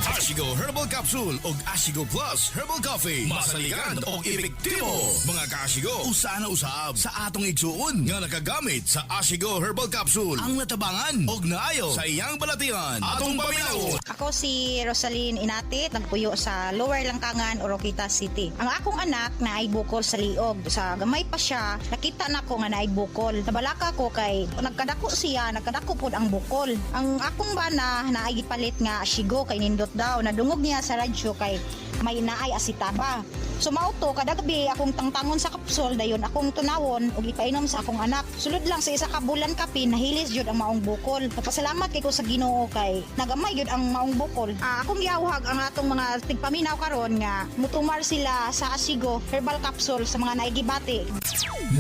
Ashigo Herbal Capsule og Ashigo Plus Herbal Coffee. Masaligan og epektibo. Mga kaashigo, usa na usab sa atong igsuon nga nakagamit sa Ashigo Herbal Capsule ang natabangan og naayo sa iyang balatian. Atong paminaw. Ako si Rosaline Inatit, nagpuyo sa Lower Langkangan, Oroquieta City. Ang akong anak na ay bukol sa liog. Sa gamay pa siya, nakita na ko nga naay bukol. Nabalaka ko kay nagkadako siya, nagkadako pod ang bukol. Ang akong bana na ay gipalit nga Ashigo kay nindot daw. Nadungog niya sa radyo kay may naay asitaba. So mao to kada gabi akong tangtangon sa kapsol dayon akong tunawon ug ipainom sa akong anak. Sulod lang sa isa ka bulan kapin nahilis jud ang maong bukol. Nagpasalamat kay ko sa Ginoo kay nagamay jud ang maong bukol. Akong giawhag ang atong mga tigpaminaw karon nga mutumar sila sa Asigo Herbal Capsule sa mga naigibati.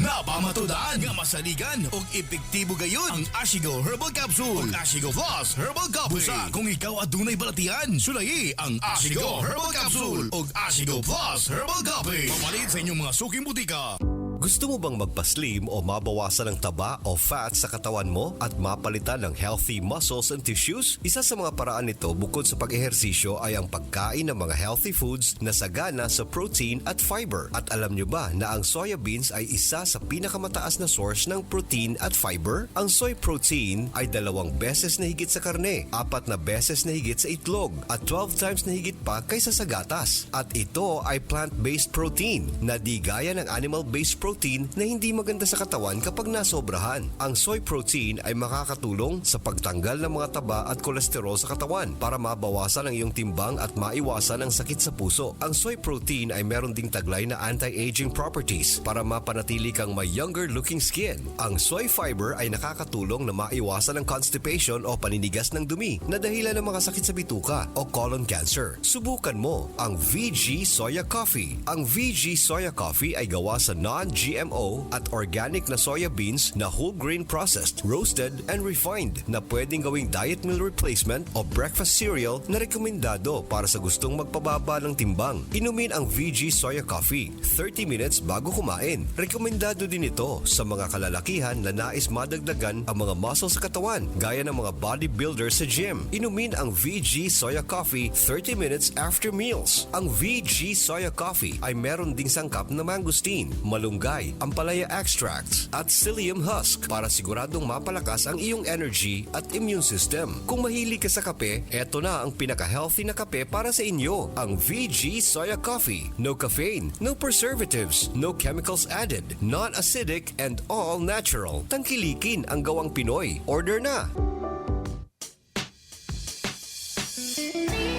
Napamatudan nga masaligan og epektibo gayon ang Ashigo Herbal Capsule ug Ashigo Plus Herbal Coffee. Busa kung ikaw adunay balatian, sulayi ang Ashigo Herbal Capsule ug Ashigo Plus Herbal Coffee. Pamalit sa inyong mga suking butika. Gusto mo bang magpaslim o mabawasan ang taba o fat sa katawan mo at mapalitan ng healthy muscles and tissues? Isa sa mga paraan nito bukod sa pag-ehersisyo ay ang pagkain ng mga healthy foods na sagana sa protein at fiber. At alam nyo ba na ang soya beans ay isa sa pinakamataas na source ng protein at fiber? Ang soy protein ay 2 beses na higit sa karne, 4 na beses na higit sa itlog, at 12 times na higit pa kaysa sa gatas. At ito ay plant-based protein na di gaya ng animal-based protein protein na hindi maganda sa katawan kapag nasobrahan. Ang soy protein ay makakatulong sa pagtanggal ng mga taba at kolesterol sa katawan para mabawasan ang iyong timbang at maiwasan ang sakit sa puso. Ang soy protein ay meron ding taglay na anti-aging properties para mapanatili kang may younger looking skin. Ang soy fiber ay nakakatulong na maiwasan ang constipation o paninigas ng dumi na dahilan ng mga sakit sa bituka o colon cancer. Subukan mo ang VG Soya Coffee. Ang VG Soya Coffee ay gawa sa non-GMO at organic na soya beans na whole grain processed, roasted, and refined na pwedeng gawing diet meal replacement o breakfast cereal na rekomendado para sa gustong magpababa ng timbang. Inumin ang VG Soya Coffee 30 minutes bago kumain. Rekomendado din ito sa mga kalalakihan na nais madagdagan ang mga muscle sa katawan gaya ng mga bodybuilder sa gym. Inumin ang VG Soya Coffee 30 minutes after meals. Ang VG Soya Coffee ay meron ding sangkap na mangosteen, malunggay, ampalaya extracts at psyllium husk para siguradong mapalakas ang iyong energy at immune system. Kung mahilig ka sa kape, eto na ang pinaka-healthy na kape para sa inyo, ang VG Soya Coffee. No caffeine, no preservatives, no chemicals added, non-acidic and all natural. Tangkilikin ang gawang Pinoy. Order na!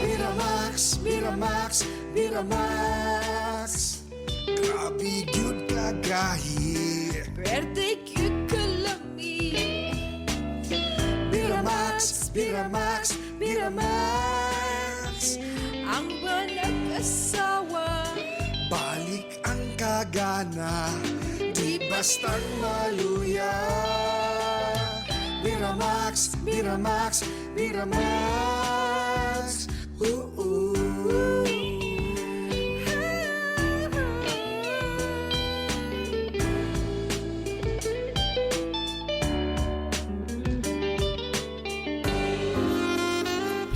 Miramax, Miramax, Miramax. Grabe gyud kagahi. Pwerte gyud kalami. Miramax, Miramax, Miramax. Ang nag-asawa. Balik ang kagana, di bastang maluya. Miramax, Miramax, Miramax. Ooh, ooh.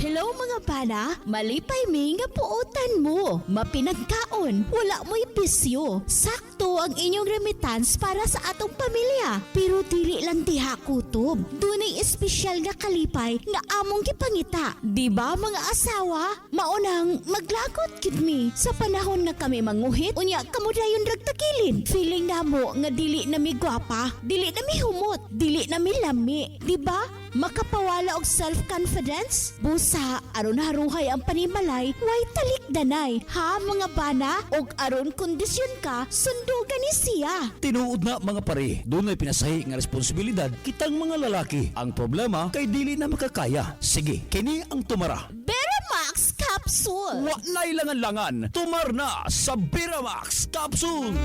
Hello mga bana, malipay mi nga puotan mo. Mapinagkaon, wala mo'y bisyo. Sakto ang inyong remittance para sa atong pamilya. Pero dili lang diha kutob. Dunay espesyal nga kalipay nga among gipangita. Di ba mga asawa? Maunang maglagot gid mi sa panahon nga kami manguhit unya kamo dayon ragtakilid. Feeling namo nga dili na mi gwapa, dili na mi humot, dili na mi lami. Di ba? Makapawala og self-confidence? Busa, aron haruhay ang panimalay, way talikdanay. Ha mga bana, og aron kondisyon ka, sundugan ni siya. Tinuod na mga pare, dunay pinasahi nga responsibilidad kitang mga lalaki. Ang problema kay dili na makakaya. Sige, kini ang tumara. Beramax Capsule. Wa na'y langan-langan, tumar na sa Beramax Capsule.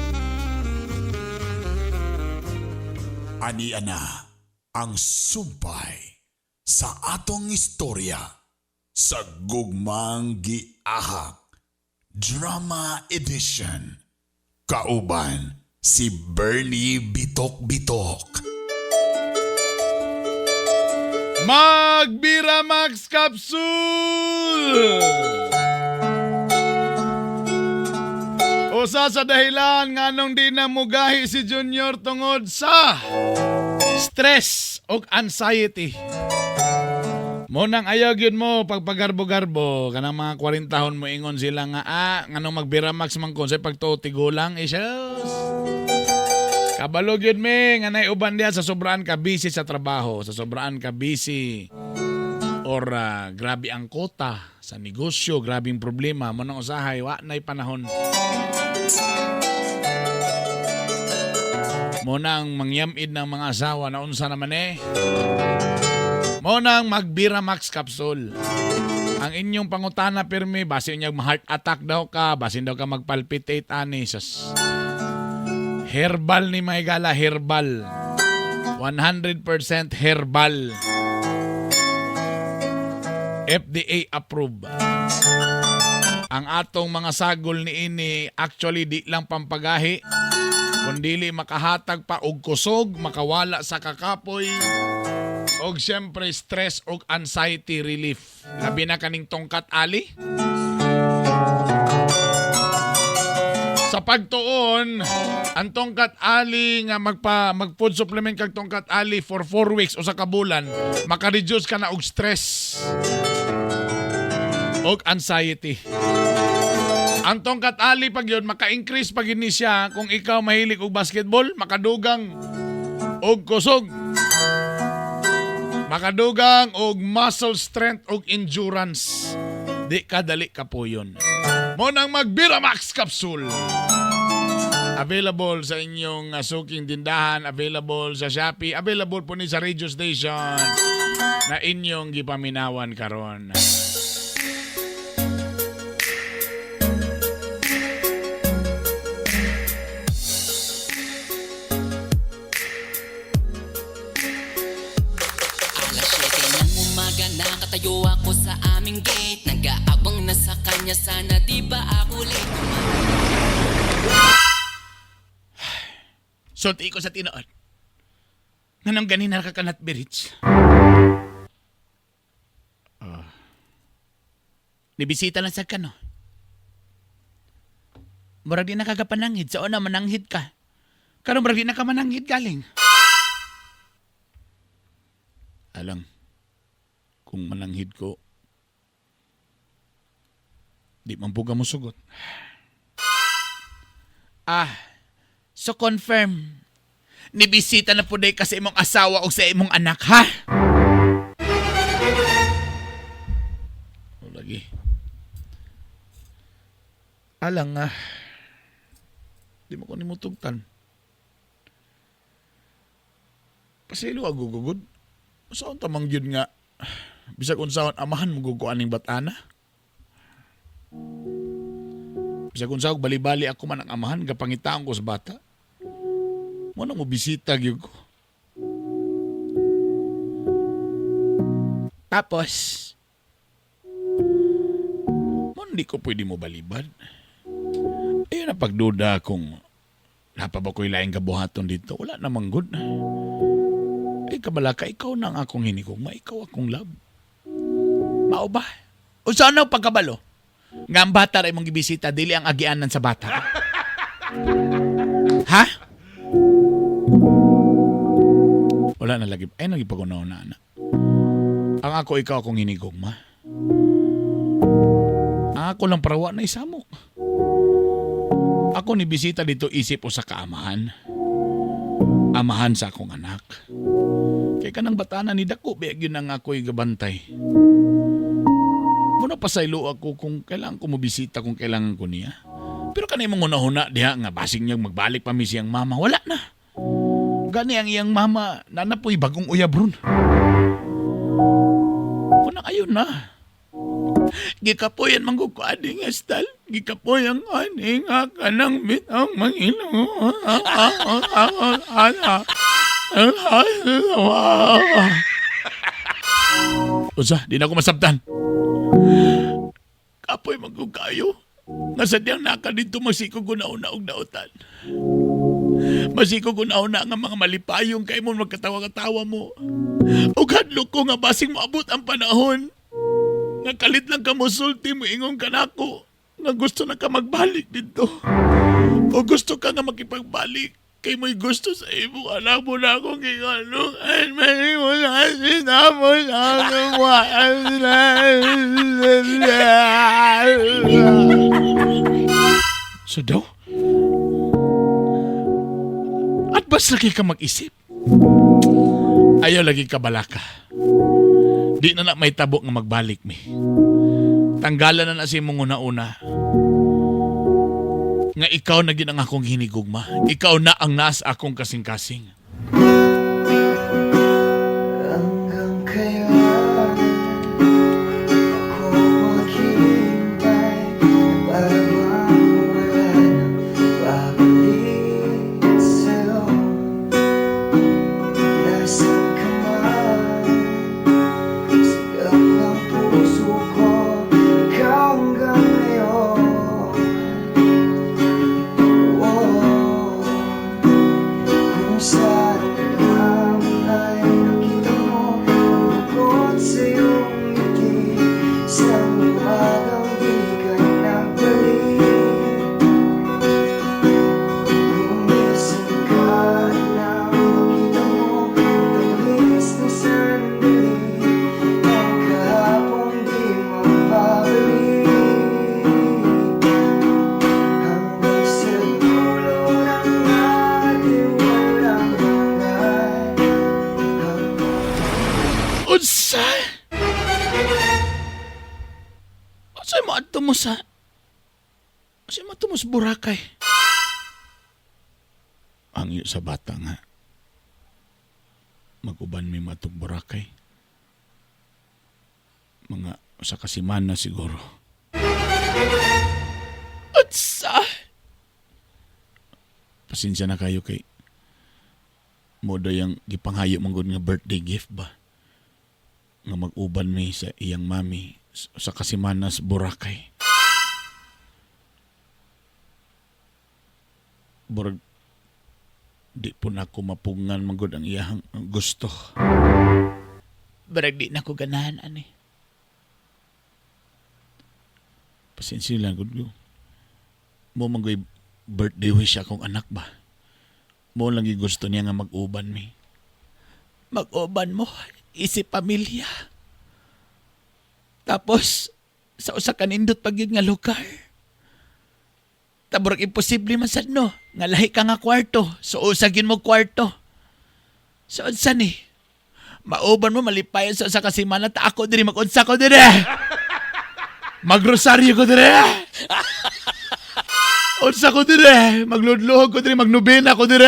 Ani ana ang sumpay sa atong istorya sa Gugmang Giahak Drama Edition. Kauban si Bernie Bitok Bitok. Magbira Max Capsule! Usa sa dahilan nganong di na mugahi si Junior tungod sa stress og anxiety. Mo nang ayaw gyud mo pagpagarbo-garbo kanang mga 40 tahon mo ingon sila nga nganong magbira max man kon sa pagtuo tigulang eh, issues. Kabalo gyud me nga nay uban diha sa sobraan ka busy sa trabaho, sa sobraan ka busy or grabe ang kota sa negosyo, grabing problema mo nang usahay wa nay panahon. Mo nang mangyamid ng mga asawa na unsa naman eh. Mo nang magbira max capsule. Ang inyong pangutana pirmi basin unyag ma-heart attack daw ka, basin daw ka magpalpitate ani sus. Herbal ni mga higala, herbal. 100% herbal. FDA approved. Ang atong mga sagol ni ini actually di lang pampagahi, kundili makahatag pa og kusog, makawala sa kakapoy, og siyempre stress og anxiety relief. Labi na kaning tongkat ali. Sa pagtuon, ang tongkat ali nga mag-food supplement kag tongkat ali for 4 weeks o sa kabulan, maka-reduce ka na og stress og anxiety. Ang tongkat ali pag yun, maka-increase pag yun ni siya kung ikaw mahilig og basketball, makadugang og kusog. Makadugang og muscle strength og endurance. Di ka dali ka po yun. Mo nang mag-Biramax Capsule. Available sa inyong suking tindahan, available sa Shopee, available po ni sa radio station na inyong gipaminawan karon. Alas 7 ng umaga, nakatayo ako sa aming gate. Nag-aabang na sa kanya, sana di ba ako late? Sulti ko sa tinuod. Nganong ganina ka kanat birits? Ah. Nibisita lang sa kano. Murag di nakagapananghid. Sa una, mananghid ka. Karon murag di nakamananghid galing. Alang, kung mananghid ko, di man po ka musugot. Ah, so confirm. Nibisita na po day ka sa imong asawa o sa imong anak, ha? O lagi. Alang nga. Di mo ko nimutugtan. Pasilo agugugod. Saan tamang yun nga? Bisag unsaon amahan mo guguan ning batana. Bisag unsaon bali-bali ako man ang amahan gapangitaon ko sa bata. Mo na mo bisita gyud ko. Tapos, mo hindi ko pwede mo balibad. Ayun ang pagduda kung napa ba ko'y laing kabuhaton dito. Wala namang good. Ay, kabalaka, ikaw na ang akong hinigugma. Ikaw akong love. Mao ba? O saan ang pagkabalo? Nga ang bata rin mong gibisita, dili ang agianan sa bata. Ha? Wala na lagi. Ay, nagipag-unaw na, anak. Ang ako, ikaw akong hinigugma. Ang ako lang parawa na isamok. Ako ni bisita dito isip o sa kaamahan. Amahan sa akong anak. Kay kanang batana ni dako, biyag yun ang ako'y gabantay. Muna pasaylo ako kung kailangan ko mobisita, kung kailangan ko niya. Pero kanay mong una-huna diha nga basing niyang magbalik pa mi siyang mama. Wala na. Gani ang iyang mama, nanapoy bagong uyab ron. Muna ayun na. Gikapoyan man ko ani nga stal. Gikapoyan ani nga kanang bitang mangino. Usa, di na ako masabtan. Kapoy man ko kayo. Nga sa diyang naka dito masikog ko nauna og nautan. Masikog ko nauna nga mga malipayong kay mo magkatawa-katawa mo. Og hadlok ko nga basing moabot ang panahon. Nga kalit lang ka mosulti mo ingon kanako. Nga gusto na ka magbalik dito. O gusto ka nga makipagbalik. Kay mo'y gusto sa imo, alam mo na akong ginganong. Ay, mali mo na sinamo sa So daw? At bas lagi ka mag-isip? Ayaw lagi ka balaka. Di na na may tabo nga magbalik mi. Tanggalan na na si imong una-una. Nga ikaw na gid ang akong hinigugma. Ikaw na ang nas akong kasing-kasing. Hanggang kailan ako maghihintay na para bang wala nang babalik sa'yo? Nasaan ka man? Sigaw ng puso ko, ikaw hanggang ngayon. Oh, kung sa Unsay mo adto mo sa Unsay mo adto mo sa Boracay? Ang iyo sa bata nga mag-uban mi matog Boracay. Mga usa ka semana siguro. Unsa? Pasensya na kayo kay mo yung gipanghayo man gud nga birthday gift ba, nga mag-uban mi sa iyang mami sa kasemana sa Boracay. Burag di po na ako mapugngan man gud ang iyang gusto. Barag di na ko ganahan ani. Pasensya lang gud ko. Mo man gud birthday wish akong anak ba. Mo lang gusto niya nga mag-uban mi. Mag-uban mo, isip pamilya. Tapos, sa usa ka nindot pag yun nga lugar. Taburag imposible man sad no, nga lahi ka nga kwarto. So usa gyud mo kwarto. So unsa ni? Mauban mo malipayon sa usa ka semana ta ako diri mag-unsa ko diri. Magrosaryo ko diri. Unsa ko diri? Magludluhog ko diri, magnobena ko diri.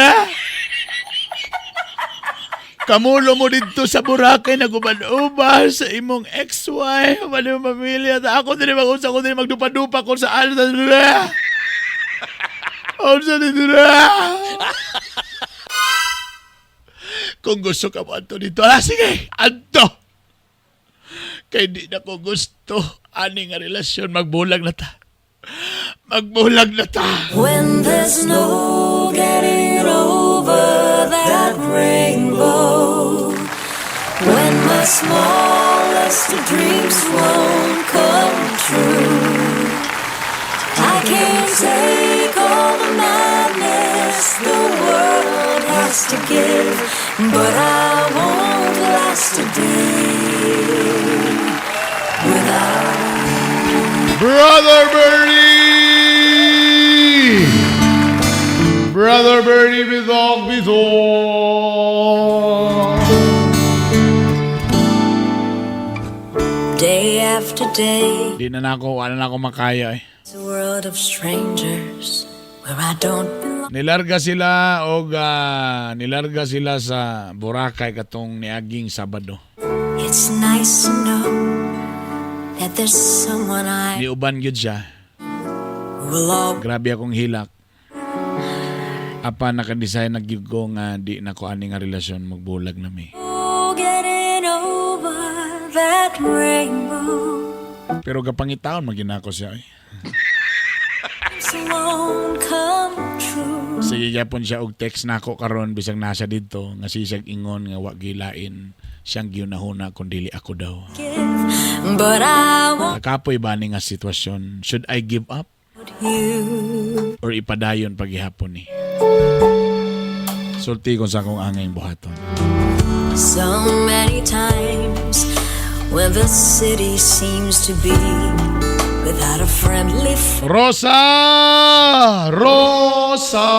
Kamulo mo dito sa Boracay naguban-uban sa imong ex-wife, uban imong pamilya. Ta ako diri mag-unsa ko diri, magdupa-dupa ko sa alta diri. Unsa ni diri? Kung gusto ka mo adto dito, ah, sige, adto. Kay di na ko gusto ani nga relasyon, magbulag na ta. Magbulag na ta. When there's no getting over that rainbow, when my smallest of dreams won't come true, I can't take all the madness the world has to give, but I won't last a day without Brother Bernie! Brother Bernie, bidog, bidog! Day after day. Di na nako, wala na ako makaya eh. It's a world of strangers where I don't belong. Nilarga sila og nilarga sila sa Boracay katong niaging Sabado. It's nice to know that there's someone I Niuban gyud siya. will all Grabe akong hilak. Apa naka-design na gyud ko nga di na ko ani nga relasyon, magbulag na mi. Getting over that rainbow. Pero gapangitaon man gyud nako siya eh. Dreams won't come true. Sige gyapon siya og text nako karon bisag nasa didto nga sisag ingon nga wa gilain siyang giunahuna kun dili ako daw. But I want Nakapoy ba ni nga sitwasyon? Should I give up you. Or ipadayon paghihapon ni? Sulti kung sa akong angay buhaton. So many times when the city seems to be without a friendly Rosa! Rosa!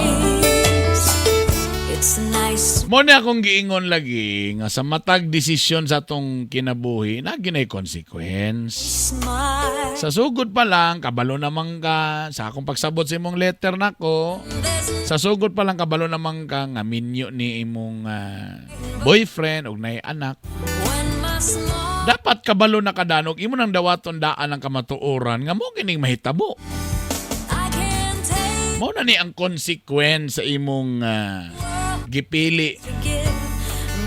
Face. It's nice Mo na akong giingon lagi nga sa matag desisyon sa atong kinabuhi na ginay consequence. Smile. Sa sugod pa lang, kabalo naman ka, sa akong pagsabot sa imong letter nako, sa sugod pa lang kabalo naman ka nga minyo ni imong boyfriend og nay anak. When my small Dapat kabalo na kadanog imo nang dawaton daan ang kamatuoran nga mo kining mahitabo. I can't take Mo na ni ang consequence sa imong gipili. To give,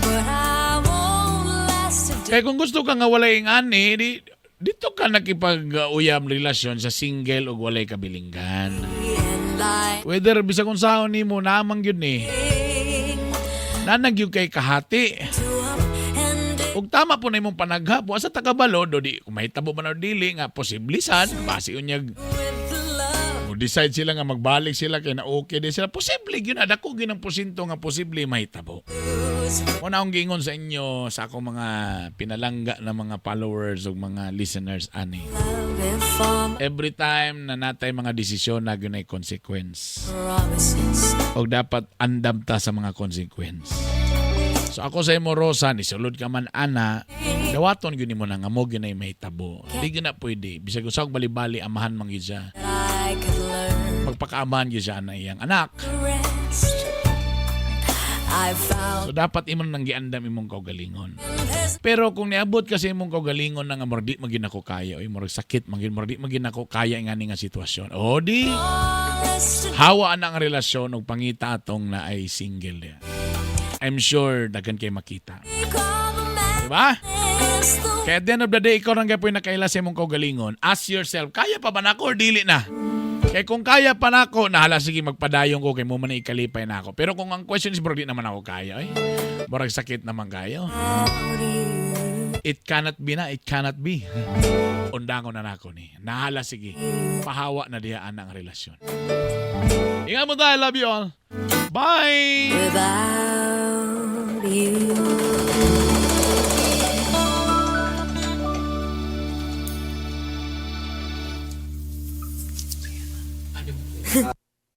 but I won't last a day. Kaya kung gusto ka nga walay ngani, di, dito ka nakipag-uyam relasyon sa single o walay kabilinggan. And I Whether bisag kung saan nimo namang gyud ni. Nanag gyud kay kahati. To up and Ug tama po na imong panaghap, wa sa takabalo do di kung mahitabo man o dili nga posible sad basi unyag with the love mo decide sila nga magbalik sila kay na okay di sila, posible gyud na, dako gyud ang porsyento nga posible mahitabo. Mo na akong giingon sa inyo sa akong mga pinalangga na mga followers ug mga listeners ani. If I'm Every time na natay mga desisyon na gyud consequence. Promises. Og dapat andam ta sa mga consequence. So ako sa imo, Rosa, nisulod ka man ana, dawa Dawaton gyud nimo na nga mo gyud nay mahitabo. Di gyud na pwede. Bisag usa og bali-bali, amahan man gyud siya. I could learn Magpakaamahan gyud siya na iyang anak. the rest. I found So dapat imo nang giandam imong kaugalingon. Pero kung niabot kasi imong kaugalingon na nga murag di man gyud nako kaya, oy, murag sakit man gyud, murag di man gyud nako kaya ngani nga sitwasyon. O di hawa na ang relasyon og pangita atong na ay single diya. I'm sure daghan kay makita. Diba? Kaya at the end of the day, ikaw rang gapoy nakaila sa imong kaugalingon. Ask yourself, kaya pa ba nako or dili na? Kaya kung kaya pa nako, nahala sige magpadayon ko kay mo man na ikalipay na ako. Pero kung ang question is, bro, di naman ako kaya eh. Murag sakit naman kayo. It cannot be na, it cannot be. Undangon na nako ni. Nahala sige. Pahawa na diya ang relasyon. Ingat mo tayo. I love you all. Bye! Without you.